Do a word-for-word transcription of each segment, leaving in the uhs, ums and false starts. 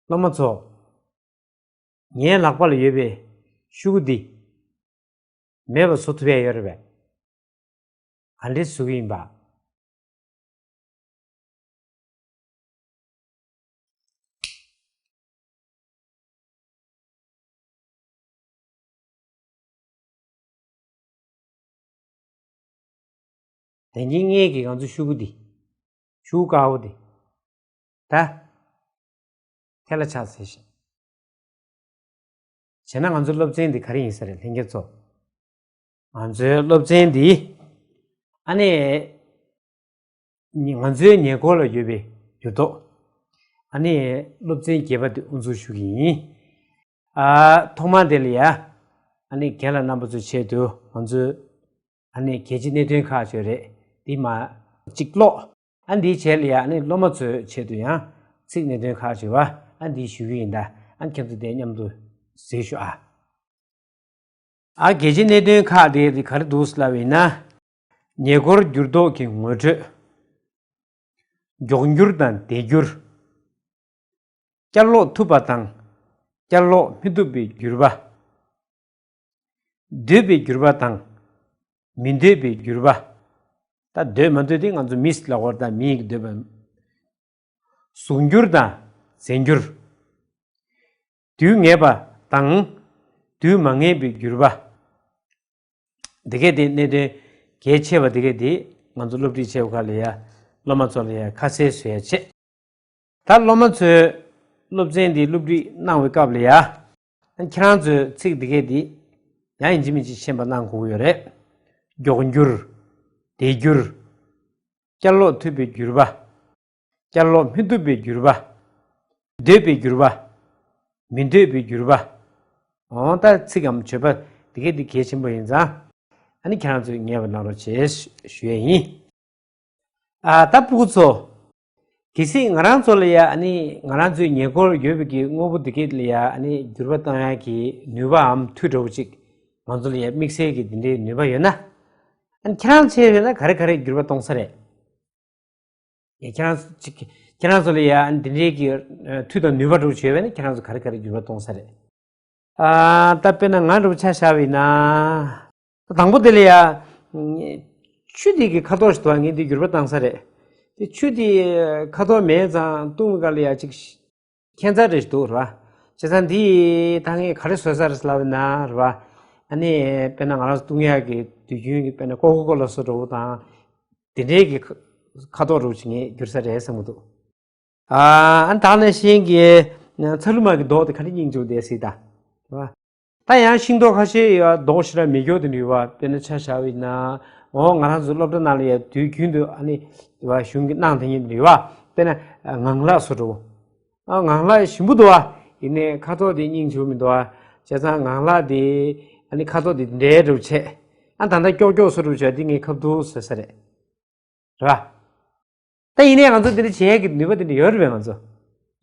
སློབ་མ་ཚོ། ངའི་ལག་པ་ལ་ཡོད་པའི་ཤུ་གུ་འདི་མེད་པ་བཟོ་ཐུབ་ཡ་ཡོད་རེད་པས། ག་འདྲས་བཟོ་གི་ཡིན་པ། དེ་ཉིན་ངེད་ཀྱིས་ང་ཚོ་ཤུ་གུ་འདི། ཤུ་གུ་དཀར་པོ་འདི། ད། ཐལ་ལ་ཆགས་ཟེར་ཞིང་། བྱས་ན་ང་ཚོའི་སློབ་ཚན་འདི་ག་རེ་ཡིན་ས་རེད་ལྷན་རྒྱས་ཚོ། ང་ཚོའི་སློབ་ཚན་འདི། ཨ་ནི། ང་ཚོའི་ཉེ་འཁོར་ལ་ཡོད་པའི་འགྱུར་ལྡོག་ཨ་ནི། སློབ་ཚན་བརྒྱད་པ་འདི་དབུ་འཛུགས་ཞུ་གི་ཡིན། ཨ། ཐོག་མ་དེ་ལ་ཡ། ཨ་ནི་རྒན་ལགས་རྣམ་པ་ཚོའི་ཆེད་དུ་ང་ཚོའི། ཨ་ནི་གལ་ཆེ་གནད་དོན་ཁག་ཅིག་ཡོད་རེད། འདི་མར་གཅིག་ཀློག་ཨ་འདིའི་རྗེས་ལ་ཡ་ཨ་ནི་སློབ་མ་ཚོའི་ཆེད་དུ་ཡང་ཚིག་གནད་དོན་ཁག་ཅིག་ཡོད་པ་ཨ་འདི་ཞུ་གི་ཡིན་ད། ཨ་ཁྱེད་ཚོ་དེ་མཉམ་དུ་གཟིགས་ཤོག་ཨ། ཨ་གལ་ཆེ་གནད་དོན་ཁག་དེ་དེ་ག་རེ་འདུག་ལབ་ཡིན་ན། ཉེ་འཁོར་འགྱུར་ལྡོག་གི་ངོ་སྤྲོད། མགྱོགས་འགྱུར་དང་དལ་འགྱུར། བསྐྱར་ལོག་ཐུབ་པ་དང་། བསྐྱར་ལོག་མི་ཐུབ་པའི་འགྱུར་བ། འདོད་པའི་འགྱུར་བ་དང་། མི་འདོད་པའི་འགྱུར་བ། ད་འདོད་མ་འདོད་དེ་ང་ཚོ་མི་ལ་གོ་དང་མི་ཡི་འདོད་པ། ཟུང་འགྱུར་དང་རྫས་འགྱུར། དུས་ངེས་པ་དང་། དུས་མ་ངེས་པའི་འགྱུར་བ། འདི་གས་དེ་གནད་དོན་གལ་ཆེ་བ་འདི་གས་དེ་ང་ཚོ་སློབ་ཁྲིད་བྱེད་པ་ཁག་ལ་ཡ། སློབ་མ་ཚོ་ལ་ཡ་ཁ་གསལ་བཟོ་ཡ་བྱེད། ད་སློབ་མ་ཚོས་སློབ་ཚན་འདི་སློབ་ཁྲིད་གནང་བའི་སྐབས་ལ་ཡ། ཁྱེད་རང་ཚོས་ཚིག་འདི་གས་འདི་ཡང་ཡིན་གཅིག་མིན་གཅིག་ཤེས་པ་གནང་དགོས་ཀྱི་ཡོད་རེད། མགྱོགས་འགྱུར། དལ་འགྱུར། བསྐྱར་ལོག་ཐུབ་པའི་འགྱུར་བ། བསྐྱར་ལོག་མི་ཐུབ་པའི་འགྱུར་བ། འདོད་པའི་འགྱུར་བ། མི་འདོད་པའི་འགྱུར་བ། འོ་ད་ཚིག་གམ་བརྗོད་པ་འདི་གས་འདི་གལ་ཆེན་པོ་ཡིན་ཙང་། ཨ་ནི་ཁྱེད་རང་ཚོས་ངེས་པར་གནང་རོགས་བྱེད་ཞུ་ཡས་ཡིན། ཨ་ད་ཕྲུ་གུ་ཚོ། གལ་སྲིད་ང་རང་ཚོ་ལ་ཡ་ཨ་ནི་ང་རང་ཚོའི་ཉེ་འཁོར་ཡོད་པའི་གི་དངོས་པོ་འདི་གས་ལ་ཡ་ཨ་ནི་འགྱུར་བ་གཏོང་ཡ་གི་ནུས་པའམ་མཐུ་འདྲ་བོ་ཅིག་ང་ཚོ་ལ་ཡ་དམིགས་བསལ་གྱི་འདི་འདྲའི་ནུས་པ་ཡོད་ན། ཨ་ནི་ཁྱེད་རང་ཚོས་ཡོད་ན་ག་རེ་ག་རེ་འགྱུར་བ་གཏོང་ས་རེད། ཡ་ཁྱེད་རང་ཚོ་ཅིག་ཁྱེད་རང་ཚོ་ལ་ཡ་ཨ་ནི་འདི་འདྲའི་གི་མཐུ་དང་ནུས་པ་འདྲ་བོ་ཅིག་ཡོད་པ་ན་ཁྱེད་རང་ཚོ་ག་རེ་ག་རེ་འགྱུར་བ་གཏོང་ས་རེད། ཨ་ད་དཔེར་ན་ང་འདྲ་བོ་ཆ་བཞག་པ་ཡིན་ན། དང་པོ་དེ་ལ་ཡ། ཆུ་དེ་གི་ཁ་དོག་ཞིག་འདུག་ཨ། ངས་འདི་འགྱུར་བ་བཏང་ས་རེད། དེ་ཆུ་དེ་ཁ་དོག་མེད་ཙང་བཏུང་བའི་སྐབས་ལ་ཡ་ཅིག་ཁྱད་མཚར་རེ་ཞིག་འདུག་རེད་བ། བྱས་ཙང་འདི་ད་ངས་ག་རེ་བཟོས་ས་རེད་ལབ་ན་རེད་བ། ཨ་ནི་དཔེར་ན་ང་རང་ཚོ་བཏུང་ཡག་གི་དུས་རྒྱུན་གྱི་དཔེར་ན་ཀོ་ཀོ་ཀོ་ལ་བཟོ་འདྲ་བོ་དང་། དེ་འདྲའི་གི་ཁ་དོག་འདྲ་བོ་ཅིག་ངས་འགྱུར་ས་རེད་བསམ་གྱི་འདུག་ཨ་ཨ་ད་ནང་བཞིན་གྱི་ཚ་ལུ་མ་གི་མདོག་དེ་ག་རེ་སྙིང་རྗེ་བསྡད་སྲིད་ད། རེད་བ། ད་ཡང་ཤིང་ཏོག་ཁ་ཤས་ཡོད་མདོག་ཞེ་དྲག་མེད་རྒྱུ་དེ་འདྲ་ཡོད་བ། དཔེར་ན་ཆ་བཞག་པ་ཡིན་ན། འོ་ང་རང་ཚོ་སློབ་གྲྭ་ནང་ལ་ཡ་དུས་རྒྱུན་དུ་ཨ་ནི་བ་གཞུང་གི་གནང་དེ་ཉིད་དེ་འདྲ་ཡོད་བ། དཔེར་ན་ངང་ལག་བཟོ་འདྲ་བོ། ཨ་ངང་ལག་ཞིམ་པོ་འདུག་བ། ཡིན་ནའི་ཁ་དོག་དེ་སྙིང་རྗེ་པོ་མི་འདུག་བ། བྱས་ཙང་ངང་ལག་དེ་ཨ་ནི་ཁ་དོག་དེ་འདྲ་འདྲ་བོ་བྱས། ཨ་ད་ལྟ་ཀྱོག་ཀྱོག་བཟོ་འདྲ་བོ་བྱས་དེ་ངས་ཁ་ཐུག་བཟོས་ས་རེད། རེད་བ། ད་ཡིན་ནའི་ང་ཚོ་འདི་འདྲ་བྱེད་ཡས་ཀྱི་ནུས་པ་འདི་འདྲ་ཡོད་རེད་པས་ང་ཚོ།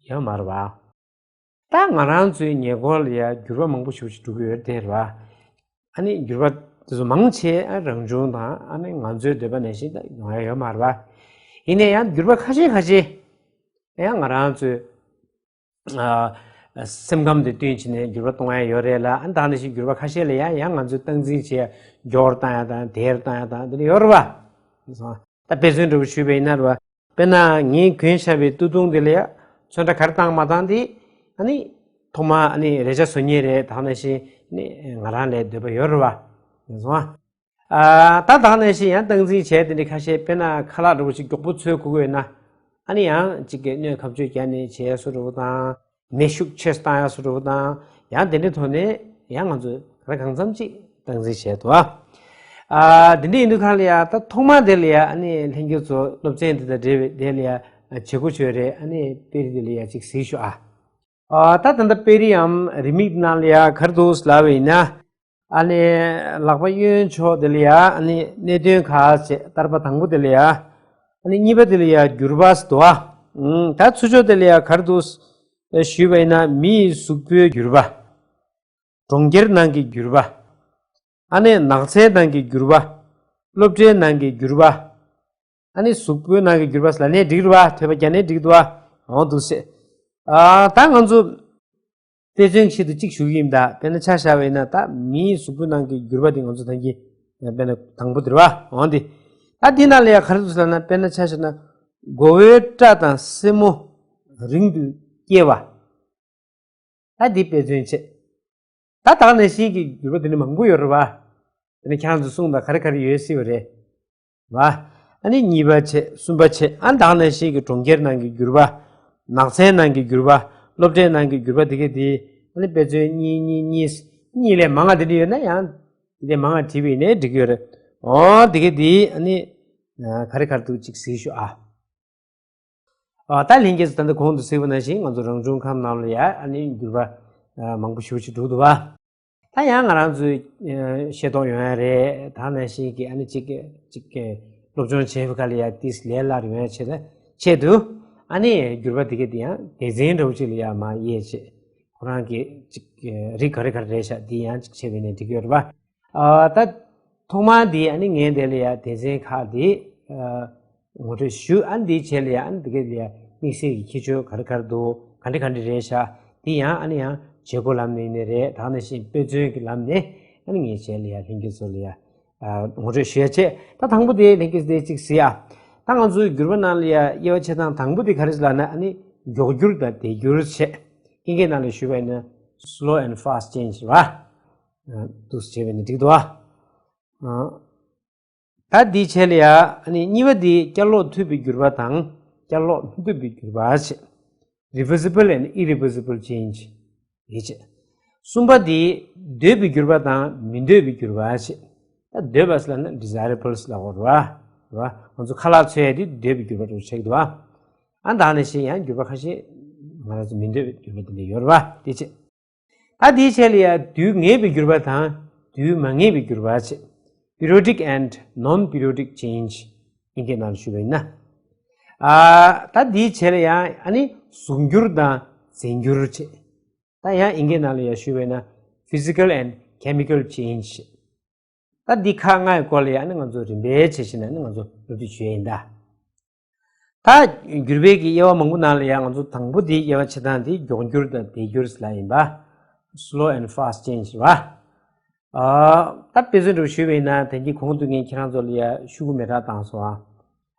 ཡོད་མ་རེད་བ། ད་ང་རང་ཚོའི་ཉེ་འཁོར་ལ་ཡ་འགྱུར་བ་མང་པོ་ཞེ་པོ་ཅིག་འགྲོ་གི་ཡོད་རེད་དེ་རེད་བ། ཨ་ནི་འགྱུར་བ་དེ་ཚོ་མང་ཆེ་ཨ་རང་བྱུང་དང་ཨ་ནི་ང་ཚོའི་འདོད་པ་ནང་བཞིན་ད་ཡོང་ཡ་ཡོད་མ་རེད་བ། ཡིན་ནའི་ཡང་འགྱུར་བ་ཁ་ཤས་ཁ་ཤས་ཡང་ང་རང་ཚོའི་ཨ་སེམས་ཁམས་དེ་བསྟུན་བྱས་ནས་འགྱུར་བ་གཏོང་ཡ་ཡོད་རེད་ལ། ཨ་ད་ནང་བཞིན་འགྱུར་བ་ཁ་ཤས་ལ་ཡང་ཡང་ང་ཚོས་སྟངས་འཛིན་བྱས་མགྱོགས་རུ་བཏང་ཡ་དང་དལ་རུ་བཏང་ཡ་དང་འདི་འདྲ་ཡོད་རེད་བ། ད་དཔེ་མཚོན་འདྲ་བོ་ཞུས་པ་ཡིན་ན་རེད་བ། དཔེར་ན་ངས་གོན་བཞག་པའི་སྟོད་ཐུང་དེ་ལ་ཡ་ཚོན་ཁྲ་ག་རེ་བཏང་མ་བཏང་དེ་ཨ་ནི་ཐོག་མ་ཨ་ནི་རས་ཆ་བཟོ་མཁན་རེད། ད་ནང་བཞིན་ནི་ང་རང་ལ་འདོད་པ་ཡོད་རེད་བ། ཡིན་སོང་ཨ། ཨ་ད་ད་ནང་བཞིན་ཡང་སྟངས་འཛིན་བྱས་དེ་འདྲ་ཁ་ཤས་དཔེར་ན་ཁ་ལག་འདྲ་བོ་ཞིག་མགྱོགས་པོ་འཚོལ་དགོས་ཀྱི་ཡོད་ན། ཨ་ནི་ཡང་གཅིག་གི་སྣོད་ཁ་གཅོད་བརྒྱབ་ནས་བྱས་སུ་འགྲོ་བ་དང་། མེ་ཤུགས་ཆེ་བཏང་ཡག་སུ་འགྲོ་བ་དང་། ཡང་དེ་འདྲའི་ཐོག་ནས་ཡང་ང་ཚོས་ག་རེ་གང་འཚམ་ཅིག་སྟངས་འཛིན་བྱས་འདུག་ཨ། ཨ་དེ་འདྲ་ཡིན་དུས་གང་ལ་ཡ་ད་ཐོག་མ་དེ་ལ་ཡ་ཨ་ནི་ལྷན་རྒྱས་ཚོ་སློབ་ཚན་འདི་དང་འབྲེལ་བའི་དེ་ལ་ཡ་བྱེད་སྒོ་ཆོད་རེད། ཨ་ནི་དཔེ་རིས་དེ་ལ་ཡ་ཅིག་གཟིགས་ཤོག་ཨ། ཨ་ད་ད་ལྟ་དཔེ་རིས་འམ་རི་མིག་ནང་ལ་ཡ་ག་རེ་འདུག་ལབ་པ་ཡིན་ན། ཨ་ནི་ལག་པ་གཡོན་ཕྱོགས་དེ་ལ་ཡ་ཨ་ནི་གནད་དོན་ཁག་ཅེས་བསྟར་པ་དང་པོ་དེ་ལ་ཡ་ཨ་ནི་གཉིས་པ་དེ་ལ་ཡ་འགྱུར་བ་ཟེར་འདུག་ཨ། ཨང་ད་ཚུར་ཕྱོགས་དེ་ལ་ཡ་ག་རེ་འདུག་ཞུས་པ་ཡིན་ན་མི་ཡི་གཟུགས་པོའི་འགྱུར་བ། གྲོང་ཁྱེར་ནང་གི་འགྱུར་བ། ཨ་ནི་ནགས་ཚལ་ནང་གི་འགྱུར་བ། སློབ་གྲྭའི་ནང་གི་འགྱུར་བ། ཨ་ནི་གཟུགས་པོའི་ནང་གི་འགྱུར་བ་ཟེར་ལབ་ནའི་འགྲིག་རེད་བ། ཐོས་པ་རྒྱག་ནའི་འགྲིག་འདུག་བ། འོང་འདུག་སེ། ཨ་ད་ང་ཚོ་དཔེ་མཚོན་ཆེད་དུ་གཅིག་ཞུ་གི་ཡིན། ད་དཔེར་ན་ཆ་བཞག་པ་ཡིན་ན། ད་མིའི་གཟུགས་པོའི་ནང་གི་འགྱུར་བ་དེ་ང་ཚོ་ད་གིན་དཔེར་ན་དང་པོ་དེ་རེད་བ། འོང་དེ། ད་འདི་ནང་ལ་ཡང་ག་རེ་འདུག་ཟེར་ན། དཔེར་ན་ཆ་བཞག་ན་མགོ་བོའི་སྐྲ་དང་སེན་མོ་རིང་དུ་སྐྱེ་བ། ད་འདི་དཔེ་མཚོན་བྱས། ད་ད་ག་ནང་བཞིན་གྱི་འགྱུར་བ་དེ་ནི་མང་པོ་ཡོད་རེད་བ། དེ་ནི་ཁྱེད་རང་ཚོ་གསུངས་དང་ག་རེ་ག་རེ་ཡོད་སྲིད་པ་རེད་བ། ཨ་ནི་གཉིས་པ་བྱས། གསུམ་པ་བྱས། ཨ་ད་ག་ནང་བཞིན་གྱི་གྲོང་ཁྱེར་ནང་གི་འགྱུར་བ། ནགས་ཚལ་ནང་གི་འགྱུར་བ། སློབ་གྲྭའི་ནང་གི་འགྱུར་བ་དེ་ག་དེ། ཨ་ནི་དཔེ་མཚོན་གཉིས་གཉིས་གཉིས། གཉིས་ལས་མང་བ་དེ་འདྲ་ཡོད་ན་ཡང་དེ་ལས་མང་བ་བྲིས་པ་ཡིན་ནའི་འགྲིག་གི་ཡོད་རེད། འོ་དེ་ག་དེ་ཨ་ནི་ག་རེ་ག་རེ་འདུག་ཅིག་གཟིགས་ཤོག་ཨ། ཨ་ད་ལྷན་རྒྱས་ཚོ་ད་ལྟ་གོང་དུ་གཟིགས་པ་ནང་བཞིན་ང་ཚོ་རང་བྱུང་ཁམས་ནང་ལ་ཡ་ཨ་ནི་འགྱུར་བ་མང་པོ་ཞེ་པོ་ཅིག་འགྲོ་གི་འདུག་བ། ད་ཡང་ང་རང་ཚོའི་ཤེས་རྟོགས་ཡོང་ཡ་རེད། ད་ནང་བཞིན་གྱི་ཨ་ནི་གཅིག་གཅིག་སློབ་སྦྱོང་བྱེད་པའི་སྐབས་ལ་ཡ་ཏིས་ལས་སླ་རུ་ཡོང་ཡ་ཆེད་ཆེད་དུ། ཨ་ནི་འགྱུར་བ་དེ་ག་དེ་ཡང་སྡེ་ཚན་འདྲ་བོ་ཅིག་ལ་ཡ་མར་དབྱེ་བྱས། ཁོ་རང་གི་གཅིག་རིགས་ག་རེ་ག་རེ་རེད་ཤག་དེ་ཡང་གཅིག་བྱས་པ་ཡིན་ནའི་འགྲིག་གི་ཡོད་རེད་བ། ཨ་ད་ཐོག་མར་དེ་ཨ་ནི་ངས་དེ་ལ་ཡ་སྡེ་ཚན་ཁག་དེ་ཨ་ངོ་སྤྲོད་ཞུ། ཨ་ནི་དེའི་རྗེས་ལ་ཡ་ཨ་ནི་དེ་ག་ལ་ཡ་དམིགས་བསལ་གྱི་ཁྱད་ཆོས་ག་རེ་ག་རེ་འདུག་ག་འདྲ་ག་འདྲ་རེད་ཤག་དེ་ཡང་ཨ་ནི་ཡང་བྱེད་སྒོ་ལམ་ནས་ཡིན་ནའི་རེད། ད་ག་ནང་བཞིན་དཔེ་མཚོན་གྱི་ལམ་ནས་ཨ་ནི་ངས་རྗེས་ལ་ཡ་ལྷན་རྒྱས་ཚོ་ལ་ཡ་ཨ་ངོ་སྤྲོད་ཞུ་ཡ་བྱས། ད་དང་པོ་དེ་ལྷན་རྒྱས་ཚོ་དེ་གཅིག་གཟིགས་ཨ། ད་ང་ཚོའི་འགྱུར་བ་ནང་ལ་ཡ་དབྱེ་བ་ཕྱེ་སྟངས་དང་པོ་དེ་ག་རེ་ཟེར་ལབ་ན། ཨ་ནི་མགྱོགས་འགྱུར་དང་དལ་འགྱུར་བྱས། ཨིན་སྐད་ནང་ལ་ཞུས་པ་ཡིན་ན་slow and fast change རེད་བ། འདུག་སེ་བྱས་པ་ཡིན་ན་འགྲིག་འདུག་བ། ད་འདིའི་རྗེས་ལ་ཡ་ཨ་ནི་གཉིས་པ་འདི་བསྐྱར་ལོག་ཐུབ་པའི་འགྱུར་བ་དང་བསྐྱར་ལོག་མི་ཐུབ་པའི་འགྱུར་བ་བྱས། Reversible and irreversible change ཡིན་བྱས། གསུམ་པ་འདི་སྡོད་པའི་འགྱུར་བ་དང་མི་སྡོད་པའི་འགྱུར་བ་བྱས། ད་སྡོད་པ་ཟེར་ན་desirable ལབ་དགོས་རེད་བ། རེད་བ། ང་ཚོ་ཁ་ལག་འཚོལ་ཡ་འདི་སྡོད་པའི་འགྱུར་བ་འདྲ་བོ་ཆགས་ཀྱི་འདུག་བ། ཨ་ད་ག་ནང་བཞིན་ཡང་འགྱུར་བ་ཁ་ཤས་ང་རང་ཚོ་མི་སྡོད་པའི་འགྱུར་བ་དེ་འདྲ་ཡོད་རེད་བ། དེ་བྱས། ད་དེའི་རྗེས་ལ་ཡ་དུས་ངེས་པའི་འགྱུར་བ་དང་དུས་མ་ངེས་པའི་འགྱུར་བ་བྱས། Periodic and non-periodic change ཨིན་སྐད་ནང་ལ་ཞུས་པ་ཡིན་ན། ཨ་ད་དེའི་རྗེས་ལ་ཡང་ཨ་ནི་གཟུགས་འགྱུར་དང་རྫས་འགྱུར་བྱས། ད་ཡང་ཨིན་སྐད་ནང་ལ་ཡ་ཞུས་པ་ཡིན་ན་physical and chemical change ད་འདི་ཁག་ལྔ་ཡི་སྐོར་ལ་ཡང་ཨ་ནི་ང་ཚོ་རིམ་པས་བྱས་བྱས་ནས་ཨ་ནི་ང་ཚོ་སློབ་ཁྲིད་ཞུ་ཡ་ཡིན་ད། ད་འགྱུར་བའི་གི་དབྱེ་བ་མང་པོ་ནང་ལ་ཡང་ང་ཚོ་དང་པོ་དེའི་དབྱེ་བ་ཕྱེ་སྟངས་དེ་མགྱོགས་འགྱུར་དང་དལ་འགྱུར་ཟེར་ལབ་ཡིན་པ། Slow and fast change རེད་བ། ཨ་ད་དཔེ་མཚོན་འདྲ་བོ་ཞུས་པ་ཡིན་ན་ད་གིན་གོང་དུ་ངས་ཁྱེད་རང་ཚོ་ལ་ཡ་ཤོག་གུ་མེ་སྲེག་བཏང་སོང་ཨ།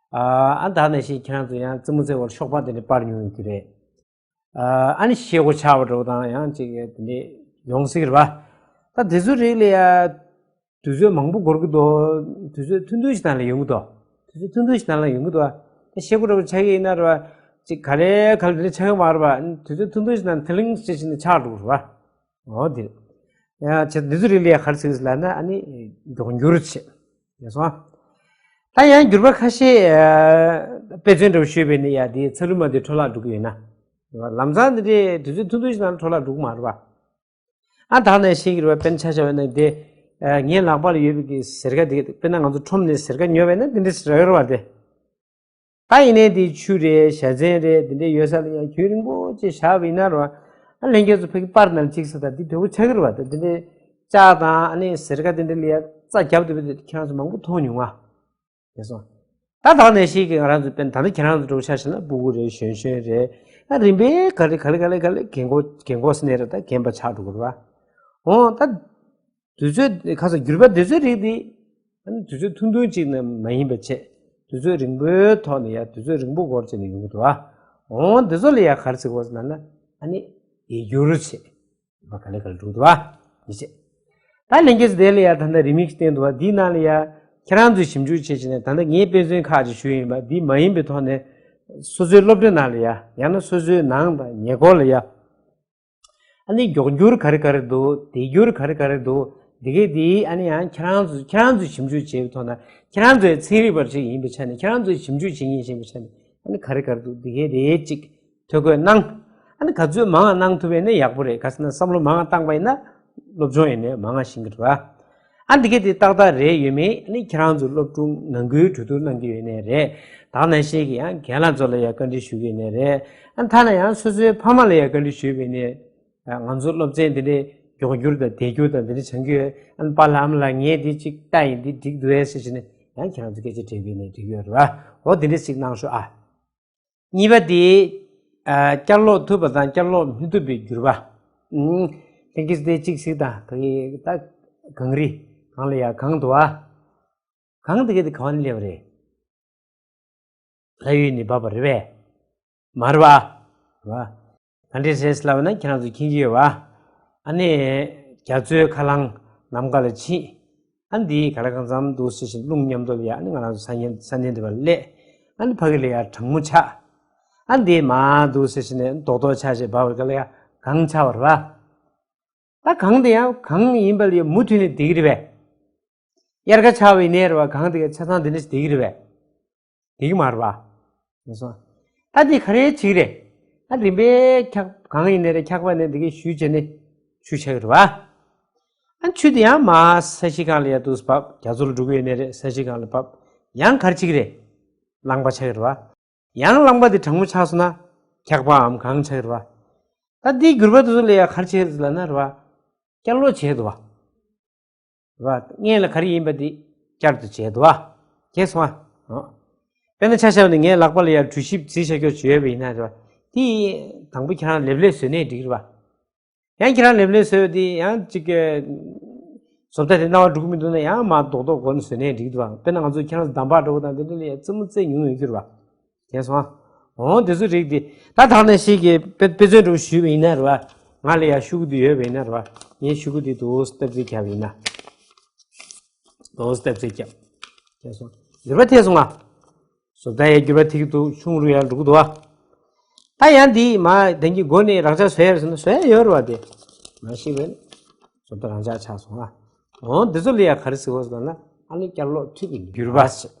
ཨ་ད་ནང་བཞིན་ཁྱེད་རང་ཚོ་ཡང་རྩེད་མོ་རྩེ་བར་ཤོག་པ་དེ་འདྲ་སྤར་མྱོང་ཡོད་ཀྱི་རེད། ཨ་ནི་ཤེལ་སྒོ་ཆག་པ་འདྲ་བོ་དང་ཡང་ཅིག་དེ་འདྲ་ཡོང་སྲིད་ཀྱི་རེད་བ། ད་དེ་ཚོའི་རིགས་ལ་ཡ་དུས་ཚོད་མང་པོ་འགོར་གྱི་འདུག་དུས་ཚོད་ཐུང་ཐུང་ཞིག་ནང་ལ་ཡོང་གི་འདུག་དུས་ཚོད་ཐུང་ཐུང་ཞིག་ནང་ལ་ཡོང་གི་འདུག་ད་ཤེལ་སྒོ་འདྲ་བོ་ཆག་གི་ཡིན་ན་རེད་བ། ཅིག་ག་ལེ་ག་ལེ་དེ་འདྲ་ཆག་གི་མ་རེད་བ། དུས་ཚོད་ཐུང་ཐུང་ཞིག་ནང་ཐིང་ལིང་ཞེས་བྱས་ནས་ཆག་འགྲོ་གི་རེད་བ། འོ་དེ། ཡང་ཆེ་འདི་ཚོ་རིགས་ལ་ཡ་ག་རེ་ཟེར་ལབ་ན་ཨ་ནི་མགྱོགས་འགྱུར་བྱེད། ཡོད་སོང་། ད་ཡང་འགྱུར་བ་ཁ་ཤས་ཨ་དཔེ་མཚོན་འདྲ་བོ་ཞུས་པས་ནི་ཡ་དེའི་ཚ་རུ་མ་དེ་འཕྲོ་བརླག་འགྲོ་གི་ཡོད་ན། ལམ་སང་འདི་འདྲའི་དུས་ཚོད་ཐུང་ཐུང་ཞིག་ནང་འཕྲོ་བརླག་འགྲོ་གི་མ་རེད་བ། ཨ་ད་ནས་ཤེས་ཀྱི་རེད་བ། དཔེར་ན་ཆ་བཞག་པ་ན་དེ་ཨ་ངའི་ལག་པ་ལ་ཡོད་པའི་གི་གཟེར་ཁ་དེ་དཔེར་ན་ང་ཚོ་ཁྲོམ་ནས་གཟེར་ཁ་ཉོས་པ་ཡིན་ན་དེ་འདྲ་ཞིག་རག་གི་རེད་བ་དེ། ད་ཡིན་ནའི་དེ་ཆུ་རེད། བཞའ་ཚན་རེད། དེ་འདྲའི་ཡོད་ས་ལ་ཡང་རྒྱུན་རིང་པོ་ཅིག་བཞག་པ་ཡིན་ན་རེད་བ། ཨ་ལྷན་རྒྱས་ཚོ་ཕ་གི་པར་ནང་གཅིག་ས་ད་འདི་དོད་པོ་ཆགས་ཀྱི་རེད་བ། ད་དེ་འདྲའི་ལྕགས་དང་ཨ་ནི་གཟེར་ཁ་དེ་འདྲ་ལ་ཡ་རྩ་བརྒྱབ་འདུག་པ་དེ་ཁྱེད་རང་ཚོ་མང་པོ་མཐོང་མྱོང་ང་། དེ་སོང་། ད་ད་ནས་ཤེས་ཀྱི་ང་རང་ཚོ་དཔེར་ན་ད་ལྟ་ཁྱེད་རང་ཚོ་འདྲ་བོ་ཆ་བཞག་ན་སྤུ་གུ་རེད། གཞོན་གཞོན་རེད། ཨ་རིམ་པས་ག་ལེ་ག་ལེ་ག་ལེ་ག་ལེ་རྒན་གོག་རྒན་གོག་ཟེར་ནའི་རེད། ད་རྒན་པ་ཆགས་འགྲོ་གི་རེད་བ། འོ་ད། དུས་ཚོད་ཁ་སང་འགྱུར་བ་དུས་ཚོད་རིགས་འདི། ཨ་ནི་དུས་ཚོད་ཐུང་ཐུང་གཅིག་ནས་མ་ཡིན་པ་བྱས། དུས་ཚོད་རིང་པོའི་ཐོག་ནས་ཡ་དུས་ཚོད་རིང་པོ་འགོར་བྱས་ནས་ཡོང་གི་འདུག་ཨ། འོ་འདི་ཚོ་ལ་ཡ་ག་རེ་ཟེར་དགོས་ཟེར་ན་ཨ་ནི་དལ་འགྱུར་བྱས། མ་ག་ལེ་ག་ལེ་འགྲོ་གི་འདུག་ཨ། ཡིན་བྱས། ད་ལྷན་རྒྱས་ཚོ་དེ་ལ་ཡ་ད་ལྟ་རི་མིག་བསྟན་འདུག་ཨ། འདིའི་ནང་ལ་ཡ་ཁྱེད་རང་ཚོས་ཞིབ་འཇུག་བྱས་བྱས་ནས་ད་ལྟ་ངའི་དཔེ་མཚོན་ཁག་ཅིག་ཞུས་ཡིན་པ། འདི་མ་ཡིན་པའི་ཐོག་ནས་སོ་སོའི་སློབ་གྲྭ་ནང་ལ་ཡ་ཡང་ན་སོ་སོའི་ནང་དང་ཉེ་འཁོར་ལ་ཡ། ཨ་ནི་མགྱོགས་འགྱུར་ག་རེ་ག་རེ་འདུག་དལ་འགྱུར་ག་རེ་ག་རེ་འདུག་འདི་གའི་དེ་ཨ་ནི་ཡང་ཁྱེད་རང་ཚོ་ཁྱེད་རང་ཚོས་ཞིབ་འཇུག་བྱས་པའི་ཐོག་ན་ཁྱེད་རང་ཚོའི་ཚན་རིག་པ་ཅིག་ཡིན་པའི་ཆ་ནས། ཁྱེད་རང་ཚོས་ཞིབ་འཇུག་བྱེད་མཁན་ཞིག་ཡིན་པའི་ཆ་ནས་ཨ་ནི་ག་རེ་ག་རེ་འདུག་འདི་གའི་དེ་ཅིག་ཐོ་འགོད་གནང་། ཨ་ནི་ག་ཚོད་མང་བ་གནང་ཐུབ་པ་ཡིན་ན་ཡག་པོ་རེད། ག་ཟེར་ན་བསམ་བློ་མང་བ་བཏང་པ་ཡིན་ན་སློབ་སྦྱོང་ཡིན་ནའི་མང་བ་ཤེས་ཀྱི་རེད་བ། ཨ་འདི་གའི་དེ་ཏག་ཏག་རེད། ཡོད་མེད་ཨ་ནི་ཁྱེད་རང་ཚོ་སློབ་ཕྲུག་ནང་ཁུལ་གྲོས་བསྡུར་གནང་གི་ཡོད་ནའི་རེད། ད་ག་ནང་བཞིན་གྱི་ཡང་རྒན་ལགས་ཚོ་ལ་ཡང་བཀའ་འདྲི་ཞུ་གི་ཡོད་ནའི་རེད། ཨ་ཐ་ན་ཡང་སོ་སོའི་ཕ་མ་ལ་ཡང་བཀའ་འདྲི་ཞུས་པ་ཡིན་ནའི། ང་ཚོ་སློབ་ཚན་འདི་འདྲའི་མགྱོགས་འགྱུར་དང་དལ་འགྱུར་དང་འདི་འདྲ་སྦྱང་གི་ཡོད། ཨ་ནི་པཱ་ལགས་ཨ་མ་ལགས་ངས་འདི་གཅིག་ལྟ་ཡིན། འདི་འགྲིག་འདུག་ཨེ་ཟེར་བྱས་ནས་ཡང་ཁྱེད་རང་ཚོ་སྐད་ཆ་དྲིས་པ་ཡིན་ནའི་འགྲིག་གི་ཡོད་རེད་བ། འོ་འདི་འདྲ་ཞིག་གནང་ཤོག་ཨ། གཉིས་པ་དེ། ཨ། བསྐྱར་ལོག་ཐུབ་པ་དང་བསྐྱར་ལོག་མི་ཐུབ་པའི་འགྱུར་བ། ཨུམ། ལྷན་སྐྱེས་དེ་གཅིག་གཟིགས་དང་། ད་གི་ད་གངས་རི་གངས་ལ་ཡ་གངས་འདུག་ཨ། གངས་དེ་ག་དེ་ག་བ་ནས་སླེབས་པ་རེད། ལྷ་ཡུལ་ནས་བབས་པ་རེད་པས། མ་རེད་པ། རེད་པ། ག་འདྲས་རེད་ལབ་ན་ཁྱེད་རང་ཚོ་མཁྱེན་གྱི་ཡོད་པ། ཨ་ནི། རྒྱ་མཚོའི་ཁ་རླངས་ནམ་མཁའ་ལ་ཕྱིན། ཨ་ནི་འདི་ག་ལ་གང་འཚམ་འདུག་ཟེར་བཞིན་རླུང་མཉམ་དུ་ལ་ཡ། ཨ་ནི་ང་རང་ཚོ་ས་གནས་ས་གནས་འདི་བར་སླེབས། ཨ་ནི་ཕ་གི་ལ་ཡ་གྲང་མོ་ཆགས། ཨ་ནི་འདི་མར་འདུག་ཟེར་བཞིན་ནས་རྡོག་རྡོག་ཆགས་བྱས་བབས་པ་ག་ལ་ཡ་གངས་ཆགས་པ་རེད་པ། ད་གངས་དེ་ཡང་གངས་ཡིན་པ་ལ་ཡ་མུ་མཐུད་ནས་བསྡད་ཀྱི་རེད་པས། དབྱར་ཁ་ཆགས་པ་ཡིན་ནའི་རེད་པ། གངས་དེ་ག་ཆ་ཚང་དེ་འདྲ་ཞིག་བསྡད་ཀྱི་རེད་པས། བསྡད་ཀྱི་མ་རེད་པ། ཡིན་སོང་། ད་འདི་ག་རེ་བྱེད་ཀྱི་རེད། ད་རིམ་པས་འཁྱག་གངས་ཡིན་ནའི་རེད། འཁྱག་པ་ནས་འདི་གའི་ཞུ་བྱས་ནས་ཆུ་ཆགས་ཀྱི་རེད་པ། ཨ་ཆུ་དེ་ཡང་མར་ས་གཞི་སྒང་ལ་ཡ་འདུག་བབས། རྒྱ་མཚོ་ལ་འགྲོ་གི་ཡོད་ནའི་རེད། ས་གཞི་སྒང་ལ་བབས། ཡང་ག་རེ་བྱེད་ཀྱི་རེད། རླངས་པ་ཆགས་ཀྱི་རེད་པ། ཡང་རླངས་པ་དེ་གྲང་མོ་ཆགས་སོང་ན་འཁྱག་པའམ་གངས་ཆགས་ཀྱི་རེད་པ། ད་འདིའི་འགྱུར་བ་དེ་ཚོ་ལ་ཡ་ག་རེ་བྱས་ལབ་ན་རེད་པ། བསྐྱར་ལོག་བྱས་འདུག་པ། རེད་པ། སྔོན་ལ་ག་རེ་ཡིན་པ་དེ་བསྐྱར་དུ་བྱས་འདུག་པ། མཁྱེན་སོང་ཨ། དཔེར་ན་ཆ་བཞག་ནས་ངའི་ལག་པ་ལ་ཡ་གྲོ་ཞིབ་བརྫིས་བཞག་རྒྱུ་ཅིག་ཡོད་པ་ཡིན་ན་རེད་པ། དེ་དང་པོ་ཁྱེད་རང་ལེབ་ལེབ་བཟོས་ནའི་འགྲིག་རེད་པ། ཡང་ཁྱེད་རང་ལེབ་ལེབ་བཟོས་པ་དེ་ཡང་ཅིག་གི་བཟོ་ལྟ་དེ་རྣ་བར་འགྲོ་གི་མི་འདུག་ན་ཡང་མར་རྡོག་རྡོག་སྒོ་ནས་བཟོས་ནའི་འགྲིག་འདུག་པ། དཔེར་ན་ང་ཚོ་ཁྱེད་རང་ཚོ་འདམ་བག་འདྲ་པོ་དང་དེ་འདྲ་ལ་ཡ་རྩེད་མོ་རྩེ་མྱོང་ཡོད་རྒྱུ་རེད་པ། མཁྱེན་སོང་ཨ། འོ་དེ་ཚོ་རིགས་དེ། ད་ད་ག་ནང་བཞིན་གྱི་དཔེ་དཔེ་མཚོན་འདྲ་པོ་ཞུས་པ་ཡིན་ན་རེད་པ། ང་ལ་ཡ་ཤོག་གུ་དེ་ཡོད་པ་ཡིན་ན་རེད་པ། ངས་ཤོག་གུ་དེ་རྡོག་སྟབས་རྩེ་བརྒྱབ་པ་ཡིན་ན། རྡོག་སྟབས་རྩེ་བརྒྱབ། མཁྱེན་སོང་། འགྱུར་བ་ཐེབས་སོང་ང་། བཟོ་ལྟ་ཡ་འགྱུར་བ་ཐེབས་ཀྱི་འདུག་ཆུང་རུ་ཡར་འགྲོ་གི་འདུག་པ། ད་ཡང་འདི་མར་དེང་གི་སྒོ་ནས་རང་འཇགས་བཟོ་ཡ་རེད་ཟེར་ན་བཟོ་ཡ་ཡོད་རེད་པ། དེ་མ་ཤེས་པས་ན་བཟོ་ལྟ་རང་འཇགས་ཆགས་སོང་ང་། འོ་འདི་ཚོ་ལ་ཡ་ག་རེ་ཟེར་དགོས་ཟེར་ན། ཨ་ནི་བསྐྱར་ལོག་ཐུབ་པའི་འགྱུར་བ་ཟེར།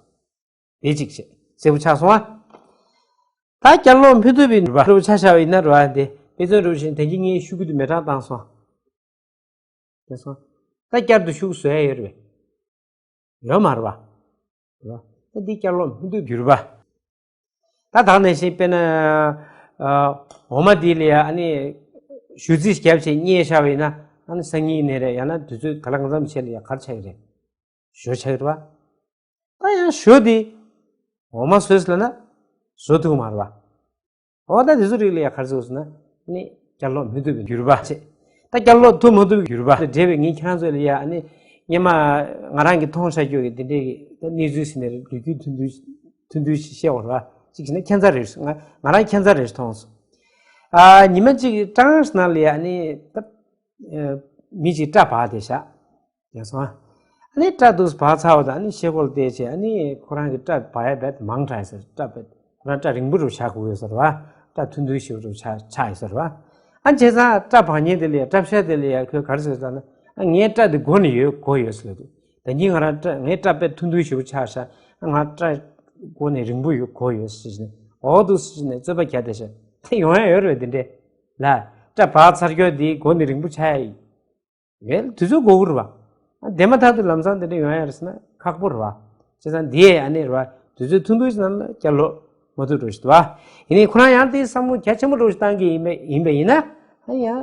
དེ་གཅིག་བྱས། གསལ་པོ་ཆགས་སོང་ཨ། ད་བསྐྱར་ལོག་མི་ཐུབ་པའི་འགྱུར་བ་འདྲ་པོ་ཆ་བཞག་པ་ཡིན་ན་རེད་པ། དེ་དཔེ་མཚོན་འདྲ་པོ་བྱས་ནས་དེང་གི་ངའི་ཤོག་གུ་དེ་མེ་གྲངས་བཏང་སོང་། དེ་སོང་། ད་བསྐྱར་དུ་ཤོག་གུ་བཟོ་ཡ་ཡོད་རེད་པས། ཡོད་མ་རེད་པ། རེད་པ། ད་འདི་བསྐྱར་ལོག་མི་ཐུབ་འགྱུར་བ། ད་ད་ག་ནང་བཞིན་དཔེར་ན། ཨ། འོ་མ་འདི་ལ་ཡ་ཨ་ནི་གཞུ་རྩི་བརྒྱབ་བྱས་བསྙལ་བཞག་པ་ཡིན་ན། ཨ་ནི་སང་ཉིན་ཡིན་ནའི་རེད། ཡང་ན་དུས་ཚོད་ག་ལ་གང་འཚམ་ཞིག་ལ་ཡ་ག་རེ་ཆགས་ཀྱི་རེད། ཞོ་ཆགས་ཀྱི་རེད་པ། ད་ཡང་ཞོ་འདི་འོ་མ་བཟོས་ལབ་ན་བཟོ་ཐུབ་མ་རེད་པ། འོ་ད་འདི་ཚོ་རིགས་ལ་ཡ་ག་རེ་ཟེར་ཟེར་ན། ནི་བསྐྱར་ལོག་མི་ཐུབ་པའི་འགྱུར་བ་བྱས། ད་བསྐྱར་ལོག་ཐུབ་མ་ཐུབ་པའི་འགྱུར་བ་འབྲེལ་བའི་ངས་ཁྱེད་རང་ཚོ་ལ་ཡ་ཨ་ནི་སྔོན་མ་ང་རང་གིས་མཐོང་བཞག་རྒྱུ་གི་འདི་འདྲའི་གི་གནས་ཚུལ་ཟེར་ནས་ལོ་རྒྱུས་ཐུང་ཐུང་ཐུང་ཐུང་ཞིག་བཤད་པ་རེད་པ། གཅིག་བྱས་ན་ཁྱད་མཚར་རེད། ང་ང་རང་ཁྱད་མཚར་རེད་མཐོང་སོང་། ཨ། ཉི་མ་གཅིག་ཀྲང་ནང་ལ་ཡ་ཨ་ནི་ད་མི་གཅིག་སྐྲ་བག་བསྡད་བཞག་ཡོད་སོང་ཨ། ཨ་ནི་སྐྲ་འདུག་སེ་བག་ཚར་བ་དང་། ཨ་ནི་ཤེལ་སྒོ་ལ་བལྟས་བྱས། ཨ་ནི་ཁོ་རང་གི་སྐྲ་བག་ཡ་རྦད་མང་དྲགས་ཟེར། སྐྲ་རྦད་ཁོ་རང་སྐྲ་རིང་པོ་རུ་བཞག་དགོས་ཡོད་ཟེར་བ། སྐྲ་ཐུང་ཐུང་ཞིག་རུ་ཆགས་ཆགས་ཡོད་ཟེར་བ། ཨ་བྱས་ཙང་སྐྲ་བག་མཁན་དེ་ལ་ཡ། སྐྲ་བཤད་དེ་ལ་ཡ་ཁོས་ག་རེ་ཟེར་ཟེར་ན། ཨ་ངའི་སྐྲ་དེ་མགོ་ནས་ཡོད་དགོས་ཡོད་ཟེར་ལབ་འདུག་ད་གིན་ང་རང་སྐྲ་ངའི་སྐྲ་རྦད་ཐུང་ཐུང་ཞིག་རུ་ཆགས་ཤག་ཨ་ང་སྐྲ་མགོ་ནས་རིང་པོ་ཡོད་དགོས་ཡོད་ཟེར་ནས། འོ་འདུག་ཟེར་ནས་རྩོད་པ་རྒྱག་བསྡད་ཤག་དེ་ཡོང་ཡ་ཡོད་རེད་པས་དེ་འདྲས་ལ། སྐྲ་བག་ཚར་རྒྱུ་དེ་མགོ་ནས་རིང་པོ་ཆགས་ཡ་ཡིན། ཡོད་དུས་ཚོད་འགོར་གི་རེད་པ། དེ་མ་ཐག་ཏུ་ལམ་སང་དེ་འདྲ་ཡོང་ཡ་རེད་ཟེར་ན་ཁག་པོ་རེད་པ། བྱས་ཙང་དེ་ཨ་ནི་རེད་པ། དུས་ཚོད་ཐུང་ཐུང་ཞིག་ནང་ལ་བསྐྱར་ལོག་མ་ཐུབ་འགྲོ་ཞིག་འདུག་པ། ཡིན་ནའི་ཁོ་རང་ཡང་དེ་བསམ་བློ་རྒྱ་ཆེན་པོ་འདྲ་ཞིག་བཏང་གི་ཡིན་པ་ཡིན་པ་ཡིན་ན། ཨ་ཡང་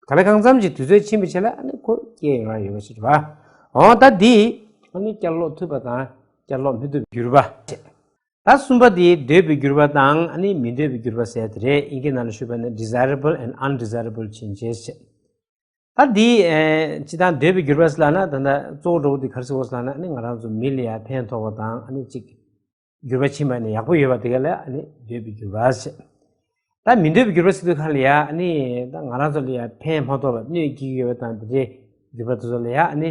ག་ལ་གང་འཚམ་ཞིག་དུས་ཚོད་ཕྱིན་པའི་རྗེས་ལ་ཨ་ནི་ཁོ་སྐྱེ་ཡོང་ཡ་ཡོད་པ་ཞིག་རེད་པ། འོ་ད་དེ་ཨ་ནི་བསྐྱར་ལོག་ཐུབ་པ་དང་བསྐྱར་ལོག་མི་ཐུབ་པའི་འགྱུར་བ་བྱས། ད་གསུམ་པ་དེ་འདོད་པའི་འགྱུར་བ་དང་ཨ་ནི་མི་འདོད་པའི་འགྱུར་བ་ཟེར་དེ་རེད། དབྱིན་སྐད་ནང་ལ་ཞུས་པ་ན་desirable and undesirable changes བྱས། ད་འདི་ཨེ་སྤྱིར་བཏང་འདོད་པའི་འགྱུར་བ་ཟེར་ལབ་ན། ད་ལྟ་གཙོ་བོ་འདྲ་པོ་འདི་ག་རེ་ཟེར་དགོས་ཟེར་ལབ་ན། ཨ་ནི་ང་རང་ཚོ་མི་ལ་ཡ་ཕན་ཐོགས་པ་དང་། ཨ་ནི་གཅིག་འགྱུར་བ་ཕྱིན་པ་ནས་ཡག་པོ་ཡོད་པ་དེ་ག་ལ་ཨ་ནི་འདོད་པའི་འགྱུར་བ་ཟེར། ད་མི་འདོད་པའི་འགྱུར་བ་ཟེར་དུས་ག་ལ་ཡ་ཨ་ནི་ད་ང་རང་ཚོ་ལ་ཡ་ཕན་མ་ཐོགས་པ་གནོད་སྐྱེལ་གྱི་ཡོད་པ་དང་། དེ་འདྲའི་འགྱུར་བ་དེ་ཚོ་ལ་ཡ་ཨ་ནི་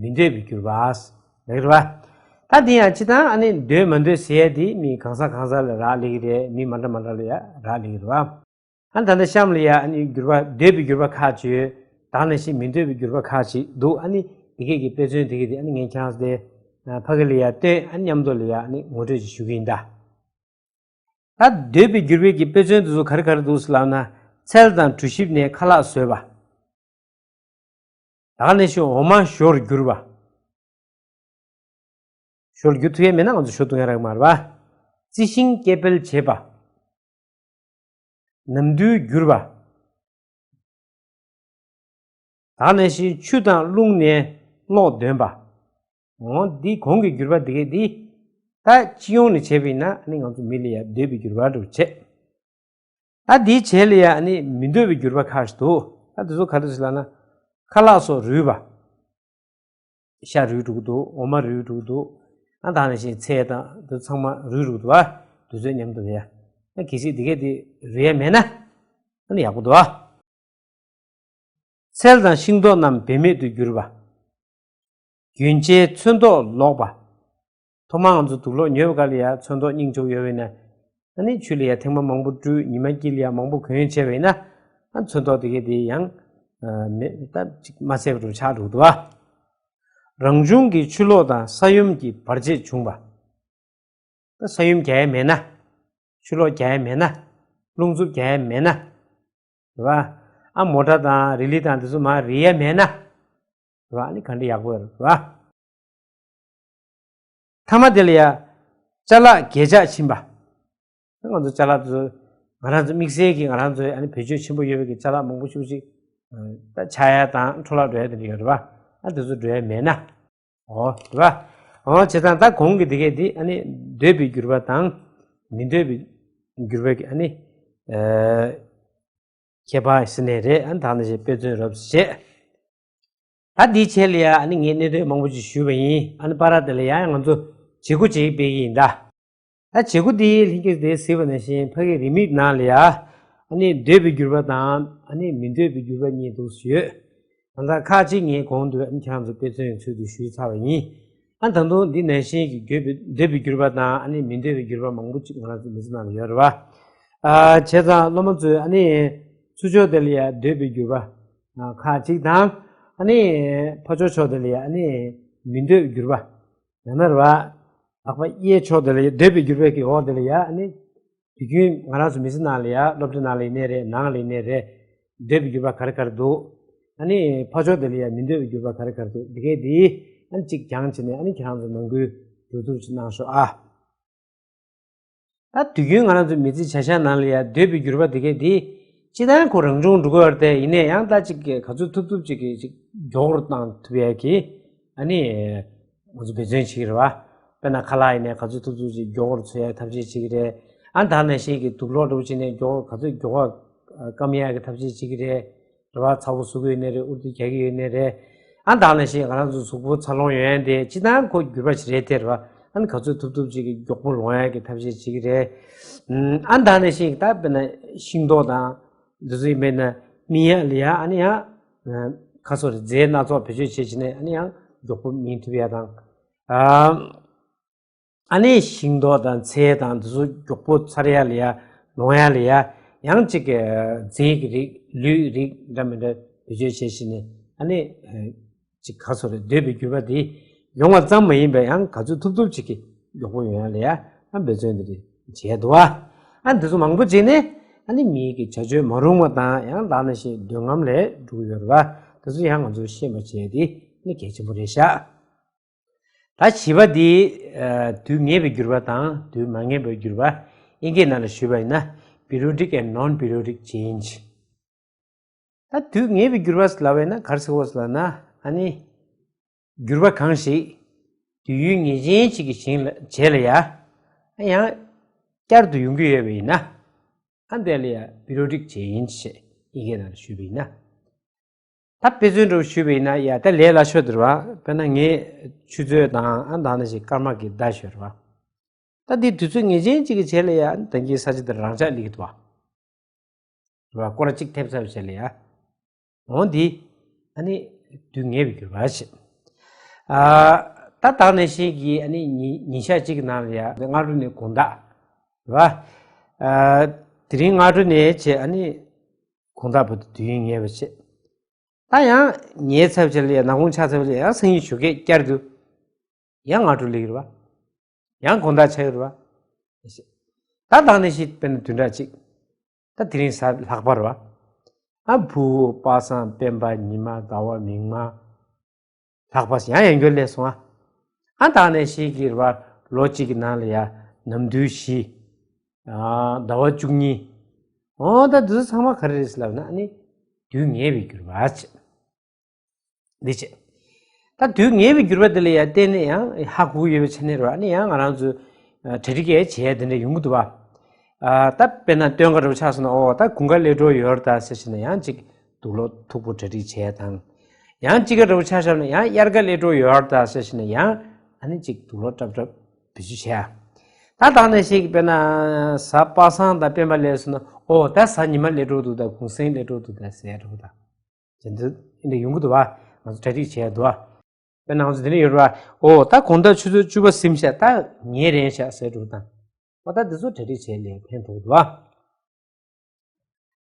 མི་འདོད་པའི་འགྱུར་བ་ཟེར་ལབ་ཀྱི་རེད་པ། ད་དེ་ཡང་སྤྱིར་བཏང་ཨ་ནི་འདོད་མ་འདོད་ཟེར་ཡ་དེ་མི་གང་ཟག་གང་ཟག་ལ་རག་ལས་ཀྱི་རེད། མི་མ་འདྲ་མ་འདྲ་ལ་ཡ་རག་ལས་ཀྱི་རེད་པ། ཨ་ད་ལྟ་གཤམ་ལ་ཡ་ཨ་ནི་འགྱུར་བ་འདོད་པའི་འགྱུར་བ་ཁག་ཅིག་ཡོད། ད་ག་ནང་བཞིན་མི་འདོད་པའི་འགྱུར་བ་ཁག་ཅིག་འདུག་ཨ་ནི་དེ་གས་ཀྱི་དཔེ་མཚོན་དེ་གས་དེ་ཨ་ནི་ངས་ཁྱེད་རང་ཚོ་དེ་ཕ་གི་ལ་ཡ་སྟོན། ཨ་ནི་མཉམ་དུ་ལ་ཡ་ཨ་ནི་ངོ་སྤྲོད་ཅིག་ཞུ་གི་ཡིན་ད། ད་འདོད་པའི་འགྱུར་བའི་གི་དཔེ་མཚོན་དེ་ཚོ་ག་རེ་ག་རེ་འདུག་ཟེར་ལབ་ན། ཚལ་དང་གྲོ་ཞིབ་ནས་ཁ་ལག་བཟོས་པ། ད་ག་ནང་བཞིན་འོ་མ་ཞོར་བསྒྱུར་བ། ཞོར་བསྒྱུར་ཐུབ་ཡ་མེད་ན་ང་ཚོ་ཞོ་བཏུང་ཡ་རག་གི་མ་རེད་པ། རྩི་ཤིང་སྐྱེ་འཕེལ་བྱེད་པ། ནམ་དུས་འགྱུར་བ། ད་ག་ནང་བཞིན་ཆུ་དང་རླུང་ནས་གློག་འདོན་པ། འོ་འདི་གོང་གི་འགྱུར་བ་འདི་གས་འདི། ད་སྤྱི་ཡོངས་ནས་བྱས་པ་ཡིན་ན་ཨ་ནི་ང་ཚོ་མི་ལ་ཡ་འདོད་པའི་འགྱུར་བ་འདྲ་བོ་བྱས། ད་འདིའི་རྗེས་ལ་ཡང་ནི་མི་འདོད་པའི་འགྱུར་བ་ཁ་ཞིག་འདུག་ད་འདི་ཚོ་ག་རེ་ཟེར་ལབ་ན། ཁ་ལག་སོགས་རུལ་བ། ཤ་རུལ་འགྲོ་གི་འདུག་འོ་མ་རུལ་འགྲོ་གི་འདུག་ཨ་ད་ནང་བཞིན་ཚལ་དང་འདི་ཚང་མ་རུལ་འགྲོ་གི་འདུག་ཨ། དུས་ཚོད་མཉམ་དུ་རེད་ཡ། ཨ་གལ་སྲིད་འདི་གས་འདི་རུལ་ཡ་མེད་ན། ཨ་ནི་ཡག་པོ་འདུག་ཨ། ཚལ་དང་ཤིང་ཏོག་རྣམས་འབད་མེད་དུ་གྱུར་པ། རྒྱུན་ཆད་ཚོན་མདོག་ལོག་པ། ཐོག་མར་ང་ཚོ་དུག་ལོག་ཉོས་པ་ག་ལ་ཡ་ཚོན་མདོག་རྙིང་ཆུང་ཡོད་པས་ན། ཨ་ནི་ཆུ་ལ་ཡ་ཐེངས་མ་མང་པོ་བཀྲུས་ཉི་མ་དཀྱིལ་ལ་ཡ་མང་པོ་གོན་བྱས་པས་ན། ཨ་ཚོན་མདོག་དེ་གས་དེ་ཡང་། མེད་ད་ཅིག་མ་གསལ་བ་རུ་ཆགས་འགྲོ་གི་འདུག་བ། རང་བྱུང་གི་ཆུ་ལོག་དང་ས་ཡོམ་གྱི་བར་ཆད་བྱུང་བ། ད་ས་ཡོམ་རྒྱག་ཡ་མེད་ན། ཆུ་ལོག་རྒྱག་ཡ་མེད་ན། རླུང་འཚུབ་རྒྱག་ཡ་མེད་ན། རེད་བ། ཨ་མོ་ཊ་དང་རི་ལི་དང་དེ་ཚོ་མར་རིལ་ཡ་མེད་ན། རེད་བ། ཨ་ནི་ག་འདྲ་ཡག་པོ་ཡོད་རེད་བ། ཐ་མ་དེ་ལ་ཡ། ཅ་ལག་གས་ཆག་ཕྱིན་པ། ང་ཚོ་ཅ་ལག་དེ་ཚོ། ང་རང་ཚོ་དམིགས་བསལ་གྱི་ང་རང་ཚོའི་ཨ་ནི་བེད་སྤྱོད་ཆེན་པོ་ཡོད་པའི་གི་ཅ་ལག་མང་པོ་ཞིག་ཅིག་ད་ཆག་ཡ་དང་འཕྲོ་བརླག་འགྲོ་ཡ་དེ་འདྲ་ཡོད་རེད་བ། ཨ་དེ་ཚོ་འགྲོ་ཡ་མེད་ན། ཨོ་རེད་བ། ཨོ་བྱས་ཙང་ད་གོང་གི་དེ་གས་དེ་ཨ་ནི་འདོད་པའི་འགྱུར་བ་དང་། མི་འདོད་པའི་འགྱུར་བའི་གི་ཨ་ནི། ཨ། ཁྱད་པར་ཟེར་ནས་རེད། ཨ་ད་ནི་ཞེས་དཔེ་མཚོན་རབ་བྱེད། ད་འདིའི་ཆེད་ལ་ཡ་ཨ་ནི་ངས་གནད་དོན་མང་པོ་ཅིག་ཞུས་པ་ཡིན། ཨ་ནི་བར་དེ་ལ་ཡ་ང་ཚོ་བྱེད་སྒོ་ཅིག་སྤེལ་གི་ཡིན་ད། ད་བྱེད་སྒོ་འདིའི་ལྷན་རྒྱས་དེ་གཟིགས་པ་ནང་བཞིན་ཕ་གིའི་རིན་མེད་ནང་ལ་ཡ། ཨ་ནི་འདོད་པའི་འགྱུར་བ་དང་ཨ་ནི་མི་འདོད་པའི་འགྱུར་བ་གཉིས་འདུག་ཡོད། ད་ལྟ་ཁག་ཅིག་ངས་གོང་དུ་ཨ་ནི་ཁྱེད་རང་ཚོ་དཔེ་མཚོན་ཚུལ་དུ་ཞུས་ཚར་བ་ཡིན། ཨ་ད་དུང་འདི་ནང་བཞིན་གྱི་འདོད་པའི་འདོད་པའི་འགྱུར་བ་དང་ཨ་ནི་མི་འདོད་པའི་འགྱུར་བ་མང་པོ་ཅིག་ང་རང་ཚོ་མི་ཚེ་ནང་ལ་ཡོད་རེད་བ། ཨ་བྱས་ཙང་སློབ་མ་ཚོས་ཨ་ནི་ཚུར་ཕྱོགས་དེ་ལ་ཡ་འདོད་པའི་འགྱུར་བ་ཁག་ཅིག་དང་ཨ་ནི་ཕར་ཕྱོགས་ཕྱོགས་དེ་ལ་ཡ་ཨ་ནི་མི་འདོད་འགྱུར་བ་ཡང་ན་རེད་བ། ལྷག་པ་གཡས་ཕྱོགས་དེ་ལ་ཡ་འདོད་པའི་འགྱུར་བའི་གི་འོག་དེ་ལ་ཡ་ཨ་ནི། དུས་རྒྱུན་ང་རང་ཚོ་མི་ཚེ་ནང་ལ་ཡ་སློབ་གྲྭའི་ནང་ལ་ཡིན་ནའི་རེད། ནང་ལ་ཡིན་ནའི་རེད། འདོད་པའི་འགྱུར་བ་ག་རེ་ག་རེ་འདུག་ཨ་ནི་ཕར་ཕྱོགས་དེ་ལ་ཡ་མི་འདོད་པའི་འགྱུར་བ་ག་རེ་ག་རེ་འདུག་འདི་གས་དེ་ཨ་ནི་གཅིག་སྦྱངས་བྱས་ནས་ཨ་ནི་ཁྱེད་རང་ཚོ་ནང་ཁུལ་འགྲོ་ཐུབ་ཅིག་གནང་ཤོག་ཨ། ད་དུས་རྒྱུན་ང་རང་ཚོ་མི་ཚེ་བྱ་བཞག་ནང་ལ་ཡ་འདོད་པའི་འགྱུར་བ་འདི་གས་དེ་སྤྱིར་བཏང་ཁོ་རང་བྱུང་འགྲོ་གི་ཡོད་རེད་དེ། ཡིན་ནའི་ཡང་ད་ཅིག་ག་ཚོད་ཐུབ་ཐུབ་ཅིག་གིས་ཅིག་མགྱོགས་པོར་བཏང་ཐུབ་ཡ་གི་ཨ་ནི། ང་ཚོ་འབད་བརྩོན་བྱེད་ཀྱི་རེད་བ། དཔེར་ན་ཁ་ལག་ཡིན་ནའི་ག་ཚོད་ཐུབ་ཐུབ་ཅིག་མགྱོགས་པོར་འཚོལ་ཡའི་ཐབས་ཤེས་བྱེད་ཀྱི་རེད། ཨ་ད་ནང་བཞིན་གྱི་དུག་ལོག་འདྲ་པོ་བྱས་ནས་མགྱོགས་པོར་ག་ཚོད་མགྱོགས་པོ་སྐམ་ཡ་གི་ཐབས་ཤེས་བྱེད་ཀྱི་རེད། རེད་བ། ཚ་བོ་ཟུག་གི་ཡོད་ནའི་རེད། དབུགས་རྡུལ་རྒྱག་གི་ཡོད་ནའི་རེད། ཨ་ད་ནང་བཞིན་ང་རང་ཚོ་གཟུགས་པོ་འཚར་ལོངས་ཡོང་ཡ་དེ་སྤྱིར་བཏང་ཁོ་འགྱུར་བ་ཞིག་རེད་དེ་རེད་བ། ཨ་ནི་ག་ཚོད་ཐུབ་ཐུབ་ཅིག་གིས་མགྱོགས་པོ་ལོང་ཡ་གི་ཐབས་ཤེས་བྱེད་ཀྱི་རེད། ཨ་ད་ནང་བཞིན་གྱི་ད་དཔེར་ན་ཤིང་ཏོག་དང་། འདི་ཚོ་ཡིན་པས་ན་སྨིན་ཡག་ལ་ཡ་ཨ་ནི་ཡང་ཁ་སོ་རེ་རྫས་སྣ་ཚོགས་བེད་སྤྱོད་བྱེད་བྱས་ནས་ཨ་ནི་ཡང་མགྱོགས་པོ་སྨིན་ཐུབ་ཡ་དང་། ཨ་ནི་ཤིང་ཏོག་དང་ཚལ་དང་འདི་ཚོ་མགྱོགས་པོ་འཚར་ཡ་ལ་ཡ་ལོང་ཡ་ལ་ཡ་ཡང་ཅིག་རྫས་ཀྱི་རིགས་ལུད་རིགས་འདྲ་མི་འདྲ་བེད་སྤྱོད་བྱེད་བྱས་ནས་ཨ་ནི། ཅིག་ག་སོ་རེ་འདོད་པའི་འགྱུར་བ་དེ་ཡོང་བ་ཙམ་མ་ཡིན་པར་ཡང་ག་ཚོད་ཐུབ་ཐུབ་ཅིག་གིས་མགྱོགས་པོ་ཡོང་ཡ་ལ་ཡ་ཨ་འབད་བརྩོན་དེ་རེ་བྱས་འདུག་བ། ཨ་འདི་ཚོ་མང་པོ་བྱས་ནས་ཨ་ནི་མིའི་གི་བྱ་སྤྱོད་མ་རུང་བ་དང་ཡང་ད་ནང་བཞིན་འདོད་རྔམ་ལས་འགྲོ་གི་ཡོད་རེད་བ། དེ་ཚོ་ཡང་ང་ཚོས་ཤེས་པ་བྱས་ཏེ་ནི་གལ་ཆེན་པོ་རེད་ཤག་ད་བཞི་པ་འདི། དུས་ངེས་པའི་འགྱུར་བ་དང་དུས་མ་ངེས་པའི་འགྱུར་བ། དབྱིན་སྐད་ནང་ལ་ཞུས་པ་ཡིན་ན། periodic and non-periodic change། ད་དུས་ངེས་པའི་འགྱུར་བ་ལབ་པས་ན་ག་རེ་ཟེར་བ་ལབ་ན་ཨ་ནི། འགྱུར་བ་གང་ཞིག་དུས་ཡུན་ངེས་ཅན་ཞིག་གི་ཞིང་ལ་རྗེས་ལ་ཡ། ཡང་བསྐྱར་དུ་ཡོང་གི་ཡོད་པ་ཡིན་ན། ཨ་འདི་ལ་ཡ་periodic change་ཞེས་དབྱིན་སྐད་ནང་ཞུས་པ་ཡིན་ན། ད་དཔེ་མཚོན་འདྲ་བོ་ཞུས་པ་ཡིན་ན་ཡ་ད་ལས་སླ་ཤོས་དེ་རེད་བ། དཔེར་ན་ངས་ཆུ་ཚོད་དང་ཨ་ད་ནང་བཞིན་སྐར་མ་གི་བརྡ་ཤོད་རེད་བ། ད་འདི་དུས་ཚོད་ངེས་ཅན་གཅིག་གི་རྗེས་ལ་ཡང་ད་གིན་ས་ཆ་འདིར་རང་འཇགས་སླེབས་ཀྱི་འདུག་བ། རེད་བ། སྐོར་ར་གཅིག་ཐེབས་ཚར་བའི་རྗེས་ལ་ཡ། འོ་འདི། ཨ་ནི། དུས་ངེས་པའི་འགྱུར་བ་ཞེས། ཨ། ད་ད་ནང་བཞིན་གྱི་ཨ་ནི་ཉིན་ཉིན་ཞག་གཅིག་གི་ནང་ལ་ཡ་སྔ་དྲོ་ནས་དགོང་དག་རེད་བ། ཨ། དེ་རིང་སྔ་དྲོ་ནས་བྱས་ཨ་ནི། དགོང་དག་བར་དུ་དུས་ཡུན་ངེས་པ་བྱས། ད་ཡང་ཉལ་ཚར་བའི་རྗེས་ལ་ཡ་ནམ་གུང་ཆགས་ཚར་བའི་རྗེས་ལ་ཡང་སང་ཉིན་ཞོགས་ཀས་བསྐྱར་དུ། ཡང་སྔ་དྲོ་སླེབས་ཀྱི་རེད་བ། ཡང་དགོང་དག་ཆགས་ཀྱི་རེད་བ། ད་ད་ནང་བཞིན་དཔེར་ན་བདུན་ཕྲག་གཅིག་ད་དེ་རིང་གཟའ་ལྷག་པ་རེད་བ། ཨ་ཕུ་བོ་པ་སངས་སྤེན་པ་ཉི་མ་ཟླ་བ་མིག་དམར། ལྷག་པ་ཡང་ཡང་འགྱུར་སླེབས་སོང་ཨ། ཨ་ད་ནང་བཞིན་གྱི་རེད་བ། ལོ་གཅིག་གི་ནང་ལ་ཡ་ནམ་དུས་བཞི། ཨ་ཟླ་བ་བཅུ་གཉིས། འོ་ད་འདི་ཚོ་ཚང་མ་ག་རེ་རེད་ལབ་ན་ཨ་ནི། དུས་ངེས་པའི་འགྱུར་བ་བྱས། འདི་བྱས། ད་དུས་ངེས་པའི་འགྱུར་བ་འདི་ལ་ཡང་བརྟེན་ནས་ཡང་ཧ་གོ་གི་ཡོད་པའི་ཆ་ནས་རེད་བ། ཨ་ནི་ཡང་ང་རང་ཚོས་གྲ་སྒྲིག་གས་བྱས་དེ་འདྲ་ཡོང་གི་འདུག་བ། ཨ་ད་དཔེར་ན་སྟོན་ཀ་འདྲ་པོ་ཆགས་སོང་ན། ཨོ་ད་དགུན་ཁ་སླེབས་འགྲོ་ཡོད་རེད་ད་ཟེར་བྱས་ན་ཡང་ཅིག་དུག་ལོག་མཐུག་པོ་གྲ་སྒྲིག་བྱས་དང་། ཡང་དཔྱིད་ཀ་འདྲ་པོ་ཆ་བཞག་ན་ཡང་དབྱར་ཁ་སླེབས་འགྲོ་ཡོད་རེད་ད་ཟེར་བྱས་ན་ཡང་ཨ་ནི་ཅིག་དུག་ལོག་སྲབ་སྲབ་བེད་སྤྱོད་བྱས། ད་ད་ག་ནང་བཞིན་གྱི་དཔེར་ན་གཟའ་པ་སངས་དང་སྤེན་པ་སླེབས་སོང་ན། ཨོ་ད་གཟའ་ཉི་མ་སླེབས་འགྲོ་འདུག་ད། གུང་སེང་སླེབས་འགྲོ་འདུག་ད་ཟེར་འདྲ་པོ་ད། དེ་འདྲ་ཡོང་གི་འདུག་བ། ང་ཚོ་གྲ་སྒྲིག་བྱས་འདུག་བ། དཔེར་ན་ང་ཚོ་དེ་འདྲ་ཡོད་རེད་བ། ཨོ་ད་དགོང་དག་ཆུ་ཚོད་བཅུ་པ་ཟིན་ཤག་ད་ངལ་རན་ཤག་ཟེར་འདྲ་པོ་དང་། ཨོ་ད་འདི་ཚོ་གྲ་སྒྲིག་བྱས་ལས་ཕན་ཐོགས་འདུག་བ།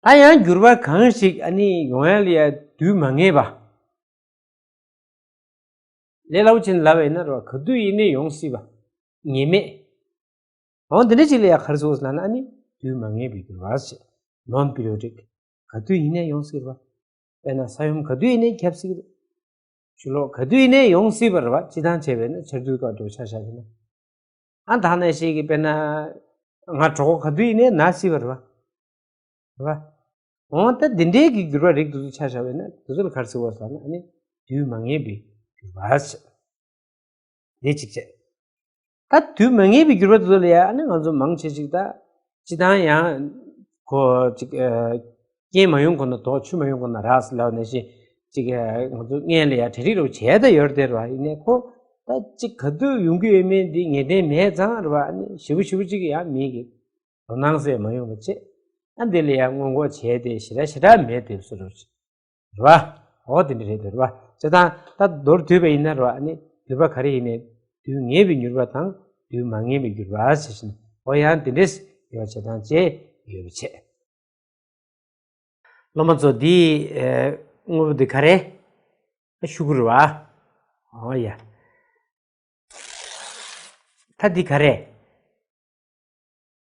ད་ཡང་འགྱུར་བ་གང་ཞིག་ཨ་ནི་ཡོང་ཡ་ལ་ཡ་དུས་མ་ངེས་པ། ལས་སླ་པོ་ཅིག་ལབ་པ་ཡིན་ན་རོ། ག་དུས་ཡིན་ནའི་ཡོང་སྲིད་པ། ངེས་མེད། འོ་འདི་འདྲ་ཅིག་ལ་ཡ་ག་རེ་ཟེར་དགོས་ལབ་ན། ཨ་ནི་དུས་མ་ངེས་པའི་འགྱུར་བ་ཞེས། Non periodic། ག་དུས་ཡིན་ནའི་ཡོང་སྲིད་པ། དཔེར་ན་ས་ཡོམ་ག་དུས་ཡིན་ནའི་ཁྱབ་སྲིད་ཀྱི་རེད། ཆུ་ལོག་ག་དུས་ཡིན་ནའི་ཡོང་སྲིད་པ་རེད་བ། སྤྱིར་བཏང་བྱས་པས་ན་ཆར་དུས་སྐབས་འདྲ་པོ་ཆ་བཞག་པ་ཡིན་ན། ཨ་ད་ག་ནང་བཞིན་གྱི་དཔེར་ན་ང་གྲོད་ཁོག་ག་དུས་ཡིན་ནའི་ན་སྲིད་པ་རེད་བ། རེད་བ། འོ་ད་འདི་འདྲའི་གི་འགྱུར་བ་རིགས་དེ་ཚོ་ཆ་བཞག་པ་ཡིན་ན་དེ་ཚོ་ལ་ག་རེ་ཟེར་དགོས་ལབ་ན། ཨ་ནི་དུས་མ་ངེས་པའི་འགྱུར་བ་ཟེར། དེ་གཅིག་བྱས། ད་དུས་མ་ངེས་པའི་འགྱུར་བ་དེ་ཚོ་ལ་ཡ་ཨ་ནི་ང་ཚོ་མང་ཆེ་ཅིག་ད་སྤྱིར་བཏང་ཡང་ཁོ་ཅིག་ཨ། རྐྱེན་མ་ཡོང་གོང་ན་དོགས། ཆུ་མ་ཡོང་གོང་ན་རག་ཟེར་ལབ་པ་ནང་བཞིན་ཅིག་ཨ། ང་ཚོ་སྔོན་ལ་ཡ་གྲ་སྒྲིག་རོགས་བྱས་ད་ཡོད་རེད་དེ་རེད་བ། ཡིན་ནའི་ཁོ་ད་ཅིག་ག་དུས་ཡོང་གི་ཡོད་མེད་འདི་ངེས་གཏན་མེད་ཙང་རེད་བ། ཨ་ནི་ཞེ་པོ་ཞེ་པོ་ཅིག་ཡང་མི་གི་དོ་སྣང་ཟེར་མ་ཡོང་བ་བྱས། ཨ་འདི་ལ་ཡང་སྔོན་འགོག་བྱས་ཏེ་ཞེ་དྲག་ཞེ་དྲག་མེད་དེ་བཟོ་འདྲ་ཅིག་རེད་བ། འོ་དེ་འདྲ་རེད་དེ་རེད་བ། བྱས་ཙང་ད་མདོར་བསྡུས་པ་ཡིན་ན་རེད་བ། ཨ་ནི་འགྱུར་བ་ག་རེ་ཡིན་ནའི་དུས་ངེས་པའི་འགྱུར་བ་དང་དུས་མ་ངེས་པའི་འགྱུར་བ་ཟེར་བཞིན། འོ་ཡང་དེ་འདྲས་ཡོད་བྱེད་སྟངས་བཅས་ཡོད་པ་བྱས། སློབ་མ་ཚོ་འདི་ཨེ། དངོས་པོ་འདི་ག་རེ། ཤུ་གུ་རེད་བ། འོ་ཡ། ད་འདི་ག་རེ།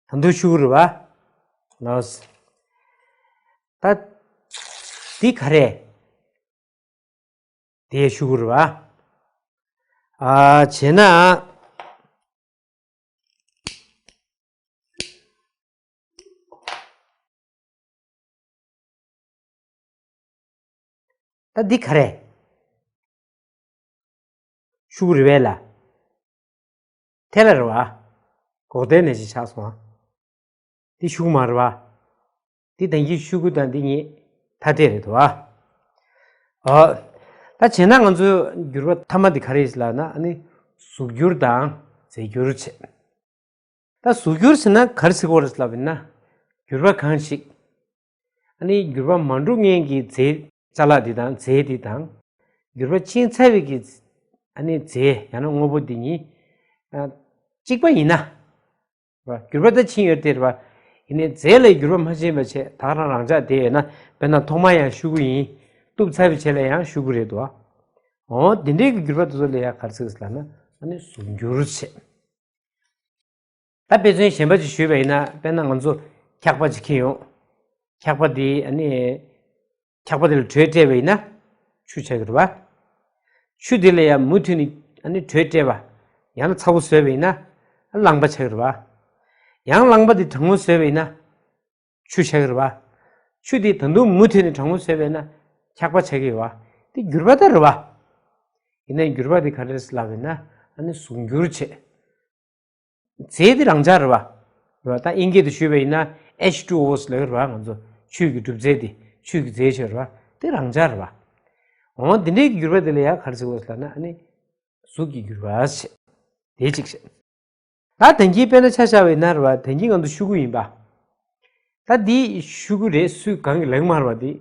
ད་འདི་ཤུ་གུ་རེད་བ། ལགས། ད་འདི་ག་རེ། དེ་ཤུ་གུ་རེད་བ། ཨ་བྱས་ན། ད་འདི་ག་རེ། ཤུ་གུ་རེད་བས་ལ། དེ་ལ་རེད་བ། འགོག་བདེན་ནས་ཅིག་ཆགས་སོང་ཨ། འདི་ཤུ་གུ་མ་རེད་བ། འདི་ད་གིན་ཤུ་གུ་དང་འདི་གཉིས་ཐ་དད་རེད་དོ་བ། ཨོ། ད་བྱས་ན་ང་ཚོའི་འགྱུར་བ་ཐ་མ་འདི་ག་རེ་ཡིན་ལབ་ན། ཨ་ནི་གཟུགས་འགྱུར་དང་རྫས་འགྱུར་བྱས། ད་གཟུགས་འགྱུར་ཟེར་ན་ག་རེ་ཟེར་དགོས་རེད་ལབ་ཡིན་ན། འགྱུར་བ་གང་ཞིག་ཨ་ནི་འགྱུར་བ་མ་འགྲོ་སྔོན་གྱི་རྫས། ཅ་ལག་འདི་དང་རྫས་འདི་དང་། འགྱུར་བ་ཕྱིན་ཚར་བའི་གི་ཨ་ནི་རྫས་ཡང་ན་དངོས་པོ་འདི་གཉིས་ཨ། གཅིག་པ་ཡིན་ན། རེད་བ། འགྱུར་བ་ད་ཕྱིན་ཡོད་དེ་རེད་བ། ཡིན་ནའི་རྫས་ལ་འགྱུར་བ་མ་ཕྱིན་པ་བྱས་ད་ག་རང་རང་འཇགས་བསྡད་ཡོད་ན། དཔེར་ན་ཐོག་མ་ཡང་ཤུ་གུ་ཡིན། གཏུབ་ཚར་བའི་རྗེས་ལ་ཡང་ཤུ་གུ་རེད་དོ། འོ་འདི་འདྲའི་གི་འགྱུར་བ་དེ་ཚོ་ལ་ཡང་ག་རེ་ཟེར་ལབ་ན། ཨ་ནི་གཟུགས་འགྱུར་བྱས། ད་དཔེ་མཚོན་གཞན་པ་ཅིག་ཞུས་པ་ཡིན་ན། དཔེར་ན་ང་ཚོ་འཁྱག་པ་ཅིག་འཁྱེར་ཡོང་། འཁྱག་པ་དེ་ཨ་ནི། འཁྱག་པ་དེ་ལ་དྲོད་སྤྲད་པ་ཡིན་ན། ཆུ་ཆགས་ཀྱི་རེད་བ། ཆུ་དེ་ལ་ཡང་མུ་མཐུད་ནས་ཨ་ནི་དྲོད་སྤྲད་པ། ཡང་ན་ཚ་པོ་བཟོས་པ་ཡིན་ན། རླངས་པ་ཆགས་ཀྱི་རེད་བ། ཡང་རླངས་པ་དེ་གྲང་མོ་བཟོས་པ་ཡིན་ན། ཆུ་ཆགས་ཀྱི་རེད་བ། ཆུ་དེ་ད་དུང་མུ་མཐུད་ནས་གྲང་མོ་བཟོས་པ་ཡིན་ན། འཁྱག་པ་ཆགས་ཀྱི་ཡོད་བ། དེ་འགྱུར་བ་ད་རེད་བ། ཡིན་ནའི་འགྱུར་བ་དེ་ག་རེ་རེད་ལབ་ཡིན་ན། ཨ་ནི་གཟུགས་འགྱུར་བྱས། རྫས་དེ་རང་འཇགས་རེད་བ། རེད་བ། ད་དབྱིན་སྐད་དུ་ཞུས་པ་ཡིན་ན་ཨེཆ་ཊུ་ཨོ་ལབ་ཀྱི་རེད་བ། ང་ཚོ་ཆུ་གི་གྲུབ་རྫས་དེ། ཆུ་གི་རྫས་ཆགས་རེད་བ། དེ་རང་འཇགས་རེད་བ། འོ་འདི་འདྲའི་གི་འགྱུར་བ་དེ་ལ་ཡང་ག་རེ་ཟེར་དགོས་ལབ་ན། ཨ་ནི་གཟུགས་ཀྱི་འགྱུར་བ་ཟེར། དེ་གཅིག་བྱས། ད་ད་གིན་དཔེར་ན་ཆ་བཞག་པ་ཡིན་ན་རེད་བ། ད་གིན་ང་ཚོ་ཤུ་གུ་ཡིན་པ། ད་འདི་ཤུ་གུ་རེད། སུས་གང་གིས་ལབ་མ་རེད་བ། འདི་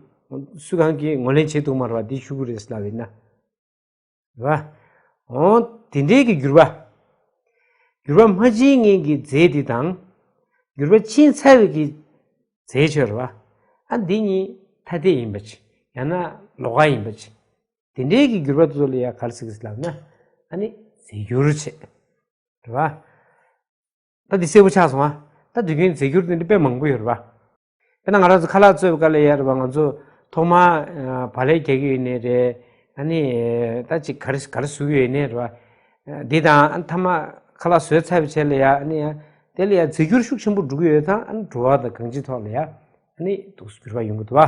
སུས་གང་གིས་ངོས་ལེན་བྱེད་ཐུབ་མ་རེད་བ། འདི་ཤུ་གུ་རེད་ལབ་ཡིན་ན། རེད་བ། འོ་དེ་འདྲའི་གི་འགྱུར་བ། འགྱུར་བ་མ་ཕྱིན་སྔོན་གྱི་རྫས་འདི་དང་། འགྱུར་བ་ཕྱིན་ཚར་བའི་གི་རྫས་ཆགས་རེད་བ། ཨ་འདི་གཉིས་ཐ་དད་ཡིན་པ་ཅིག་ཡང་ན་ལོགས་ཀ་ཡིན་པ་ཅིག་དེ་འདྲའི་གི་འགྱུར་བ་དེ་ཚོ་ལ་ཡང་ག་རེ་ཟེར་གི་ལབ་ན། ཨ་ནི་རྫས་འགྱུར་བྱས། རེད་བ། ད་འདི་གསལ་པོ་ཆགས་སོང་ཨ། ད་དུས་རྒྱུན་རྫས་འགྱུར་དེ་འདྲ་དཔེ་མང་པོ་ཡོད་རེད་བ། དཔེར་ན་ང་རང་ཚོ་ཁ་ལག་བཙོས་པའི་སྐབས་ལ་ཡ་རེད་བ། ང་ཚོ་ཐོག་མར་བག་ལེབ་རྒྱག་གི་ཡོད་ནའི་རེད། ཨ་ནི་ད་ཅིག་ག་རེ་ག་རེ་བཟོ་གི་ཡོད་ནའི་རེད་བ། འདི་དང་ཨ་ནི་ཐ་མ་ཁ་ལག་བཟོས་ཚར་བའི་རྗེས་ལ་ཡ། ཨ་ནི་ཡ་དེ་ལ་ཡ་རྫས་འགྱུར་ཤུགས་ཆེན་པོ་འགྲོ་གི་ཡོད་ཙང་། ཨ་ནི་བྲོ་བ་དང་གང་ཅིའི་ཐོག་ལ་ཡ་ཨ་ནི་འདུག་སེ་འགྱུར་བ་ཡོང་གི་འདུག་བ།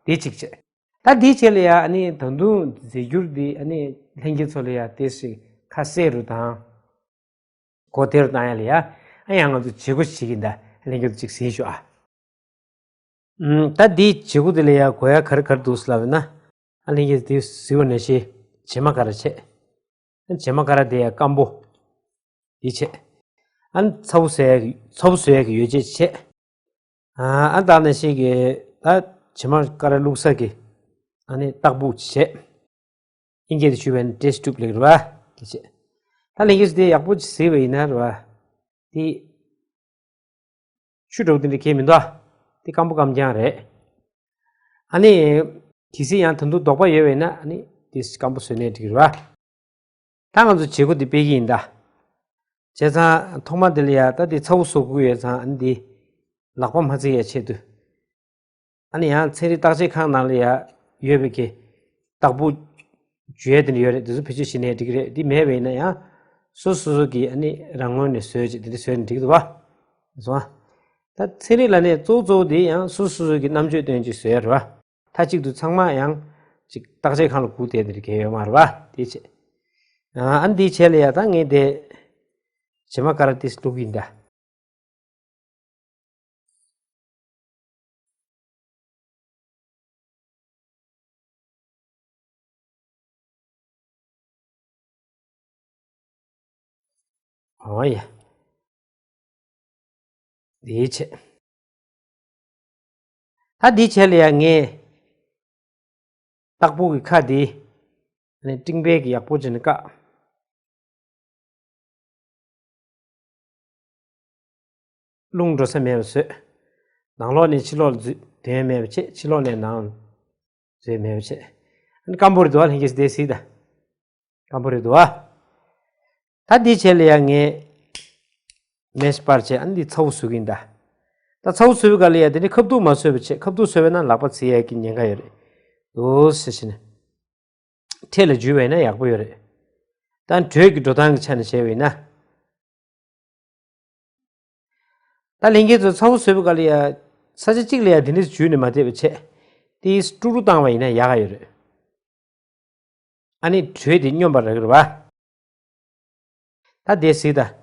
དེ་གཅིག་བྱས། ད་དེའི་རྗེས་ལ་ཡ་ཨ་ནི་ད་དུང་རྫས་འགྱུར་འདི་ཨ་ནི་ལྷན་རྒྱས་ཚོ་ལ་ཡ་དེ་ཞིག་ཁ་གསལ་རུ་དང་། གོ་བདེ་རུ་བཏང་ཡ་ལ་ཡ། ཨ་ཡང་ང་ཚོ་བྱེད་སྒོ་ཞིག་བྱེད་ཀྱི་ཡིན་ད། ལྷན་རྒྱས་ཚོ་གཅིག་གཟིགས་ཤོག་ཨ། ཨུམ། ད་འདིའི་བྱེད་སྒོ་དེ་ལ་ཡ་དགོས་ཡ་ག་རེ་ག་རེ་འདུག་ཟེར་ལབ་ན། ཨ་ལྷན་རྒྱས་ཚོ་འདི་གཟིགས་པ་ནང་བཞིན་བྱེ་མ་ཀ་ར་བྱས། བྱེ་མ་ཀ་ར་དེ་ཡ་སྐམ་པོ། འདི་བྱས། ཨ་ནི་ཚ་བོ་བཟོ་ཡ་གི་ཚ་བོ་བཟོ་ཡ་གི་ཡོ་བྱད་བྱས། ཨ་ཨ་ད་ནང་བཞིན་གྱི་ད་བྱེ་མ་ཀ་ར་བླུགས་ས་གི་ཨ་ནི་སྟག་ཕུག་བྱས། ཨིན་སྐད་དུ་ཞུས་པ་ཡིན་ན་ཊེ་སི་ཊི་ཊུབ་ལབ་ཀྱི་རེད་བ། དེ་བྱས། ད་ལྷན་རྒྱས་ཚོ་དེ་ཡག་པོ་ཅིག་གཟིགས་པ་ཡིན་ན་རེད་བ། དེ་ཆུ་འདྲ་བོ་དེ་འདྲ་གང་ཡང་མི་འདུག་ཨ། དེ་སྐམ་པོ་སྐམ་རྐྱང་རེད། ཨ་ནི། གལ་སྲིད་ཡང་ད་དུང་དོགས་པ་ཡོད་པ་ཡིན་ན་ཨ་ནི་དེ་སྐམ་པོ་བཟོས་ནའི་འགྲིག་གི་རེད་བ། ད་ང་ཚོ་བྱེད་སྒོ་འདི་སྤེལ་གྱི་ཡིན་ད། བྱས་ཙང་ཐོག་མ་འདི་ལ་ཡ་ད་འདི་ཚ་བོ་བཟོ་དགོས་ཡོད་ཙང་ཨ་ནི་འདི་ལག་པ་མ་བརྫི་ཡ་ཆེད་དུ། ཨ་ནི་ཡང་ཚན་རིག་བརྟག་དཔྱད་ཁང་ནང་ལ་ཡ་ཡོད་པའི་གི་སྟག་ཕུག་འཇུ་ཡ་དེ་འདྲ་ཡོད་རེད། འདི་ཚོ་བེད་སྤྱོད་བྱེད་ནའི་འགྲིག་གི་རེད། འདི་མེད་པ་ཡིན་ན་ཡང་སོ་སོ་སོ་གི་ཨ་ནི་རང་ངོས་ནས་བཟོས་བྱས་འདི་འདྲ་བཟོས་ནས་འགྲིག་གི་འདུག་བ། སོང་ཨ། ད་ཚན་རིག་ལ་ནས་གཙོ་བོ་གཙོ་བོ་དེ་ཡང་སོ་སོ་སོ་གི་རྣམ་དཔྱོད་སྟོན་ཅིག་བཟོས་ཡ་རེད་བ། མཐའ་གཅིག་ཏུ་ཚང་མ་ཡང་ཅིག་བརྟག་དཔྱད་ཁང་ལ་སྒུག་བསྡད་དེ་གལ་ཡོད་མ་རེད་བ། དེ་བྱས། ཨ་ཨ་འདིའི་ཆེད་ལ་ཡ་ད་ངས་དེ་བྱེ་མ་ཀ་ར་ཏིས་བླུག་གི་ཡིན་ད། ཨོ་ཡ། འདིའི་ཆེད། ད་འདིའི་ཆེད་ལ་ཡ་ངས་སྟག་ཕུག་གི་ཁ་འདི་ནས་སྤྲིང་པའི་གི་ཡག་པོ་བྱས་ནས་བཀག་རླུང་འགྲོ་ས་མེད་པ་བཟོས། ནང་ལོགས་ནས་ཕྱི་ལོགས་ལ་འཛུལ་དོན་མེད་པ་བྱས། ཕྱི་ལོགས་ནས་ནང་འཛུལ་མེད་པ་བྱས། ཨ་ནི་སྐམ་པོ་རེད་འདུག་ཨ། ལྷན་རྒྱས་ཚོ་དེ་གཟིགས་དང་། སྐམ་པོ་རེད་འདུག་ཨ། ད་འདི་བྱས་ལ་ཡ་ངས་མེ་སྤར་བྱས། ཨ་ནི་འདི་ཚ་བོ་བཟོ་གི་ཡིན་ད། ད་ཚ་བོ་བཟོ་བའི་སྐབས་ལ་ཡ་དེ་ནི་ཁ་ཐུག་མ་བཟོས་པ་བྱས། ཁ་ཐུག་བཟོས་པ་ན་ལག་པ་བརྫི་ཡ་གི་ཉེན་ཁ་ཡོད་རེད་འདུག་ཟེར་བྱས་ནས། འཕྲེད་ལ་འཇུས་པ་ཡིན་ན་ཡག་པོ་ཡོད་རེད། ད་དྲོད་ཀྱི་འགྲོ་སྟངས་ཀྱི་ཆ་ནས་བྱས་པ་ཡིན་ན། ད་ལྷན་རྒྱས་ཚོ་ཚ་བོ་བཟོས་པའི་སྐབས་ལ་ཡ། ས་ཆ་གཅིག་ལ་ཡ་དེ་འདྲས་འཇུས་ནས་མ་བསྡད་པ་བྱས། དེ་དཀྲུག་དཀྲུག་བཏང་བ་ཡིན་ན་ཡག་ག་ཡོད་རེད། ཨ་ནི་དྲོད་དེ་སྙོམས་པ་རག་གི་རེད་བ། ད་དེ་གཟིགས་དང་།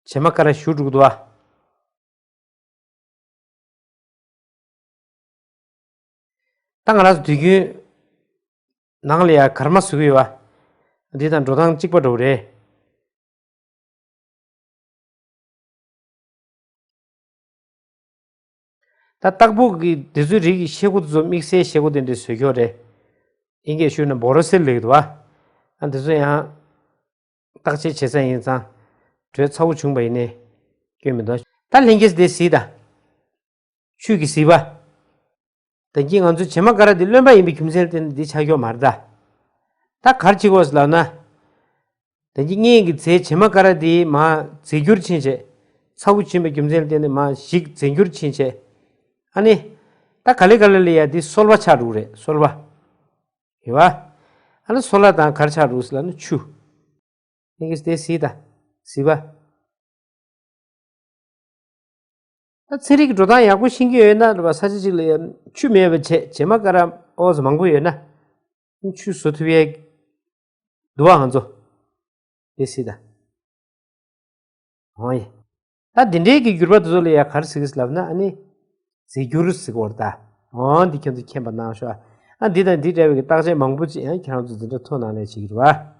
བྱེ་མ་ཀ་ར་བཞུ་འགྲོ་གི་འདུག་བ། ད་ང་རང་ཚོ་དུས་རྒྱུན་ནང་ལ་ཡ་གར་མ་བཟོ་གི་ཡོད་བ། འདི་དང་འགྲོ་སྟངས་གཅིག་པ་འདྲ་བོ་རེད། ད་སྟག་ཕུག་གི་འདི་ཚོའི་རིགས་ཀྱི་ཤེལ་སྒོ་དེ་ཚོ་དམིགས་བསལ་ཤེལ་སྒོ་དེ་འདྲ་བཟོས་ཀྱི་ཡོད་རེད། ཨིན་སྐད་ཞུས་ན་བོ་རོ་སིལ་ལབ་ཀྱི་འདུག་བ། ཨ་འདི་ཚོ་ཡང་བརྟག་དཔྱད་བྱེད་ས་ཡིན་ཙང་། དྲོད་ཚ་བོ་བྱུང་བ་ཡིན་ནའི་སྐྱོན་མི་འདུག་ད་ལྷན་རྒྱས་འདི་གཟིགས་དང་། ཆུ་གི་གཟིགས་པ། ད་གིན་ང་ཚོ་བྱེ་མ་ཀ་ར་འདི་རློན་པ་ཡིན་པའི་རྒྱུ་མཚན་ལ་བརྟེན་ནས་འདི་ཆགས་ཀྱི་ཡོད་མ་རེད་ད། ད་ག་རེ་བྱེད་དགོས་ལབ་ན། ད་གིན་སྔོན་གྱི་རྫས་བྱེ་མ་ཀ་ར་འདི་མར་རྫས་འགྱུར་ཕྱིན་བྱས། ཚ་བོ་བྱུང་བའི་རྒྱུ་མཚན་ལ་བརྟེན་ནས་མར་ཞིག་རྫས་འགྱུར་ཕྱིན་བྱས། ཨ་ནི། ད་ག་ལེ་ག་ལེ་ལ་ཡ་འདི་སོལ་བ་ཆགས་འགྲོ་གི་རེད། སོལ་བ། ཡོད་བ། ཨ་ནི་སོལ་བ་དང་ག་རེ་ཆགས་འགྲོ་གི་ལབ་ན་ཆུ། ཨིན་སྐད་དེ་གཟིགས་དང་། གཟིགས་པ། ད་ཚན་རིག་གི་འགྲོ་སྟངས་ཡག་པོ་ཤེས་ཀྱི་ཡོད་ན་རེད་པ། ས་ཆ་གཅིག་ལ་ཡ་ཆུ་མེད་པ་བྱས། བྱེ་མ་ཀ་ར་ཨོ་ཙམ་མང་པོ་ཡོད་ན། ཆུ་བཟོ་ཐུབ་ཡས་འདུག་བ། ང་ཚོ་དེ་གཟིགས་དང་། འོ་ཡ། ད་འདི་འདྲའི་གི་འགྱུར་བ་དེ་ཚོ་ལ་ཡ་ག་རེ་ཟེར་གི་ལབ་ན། ཨ་ནི་རྫས་འགྱུར་ཟེར་གི་ཡོད་རེད་ད། འོ་འདི་ཁྱོད་ཚོ་མཁྱེན་པ་གནང་ཤོག་ཨ། ཨ་འདི་དང་འདི་འདྲ་བའི་གི་བརྟག་དཔྱད་མང་པོ་ཅིག་ཡང་ཁྱེད་རང་ཚོ་འཛིན་གྲྭ་ཐོག་ནང་ནས་བྱེད་ཀྱི་རེད་བ།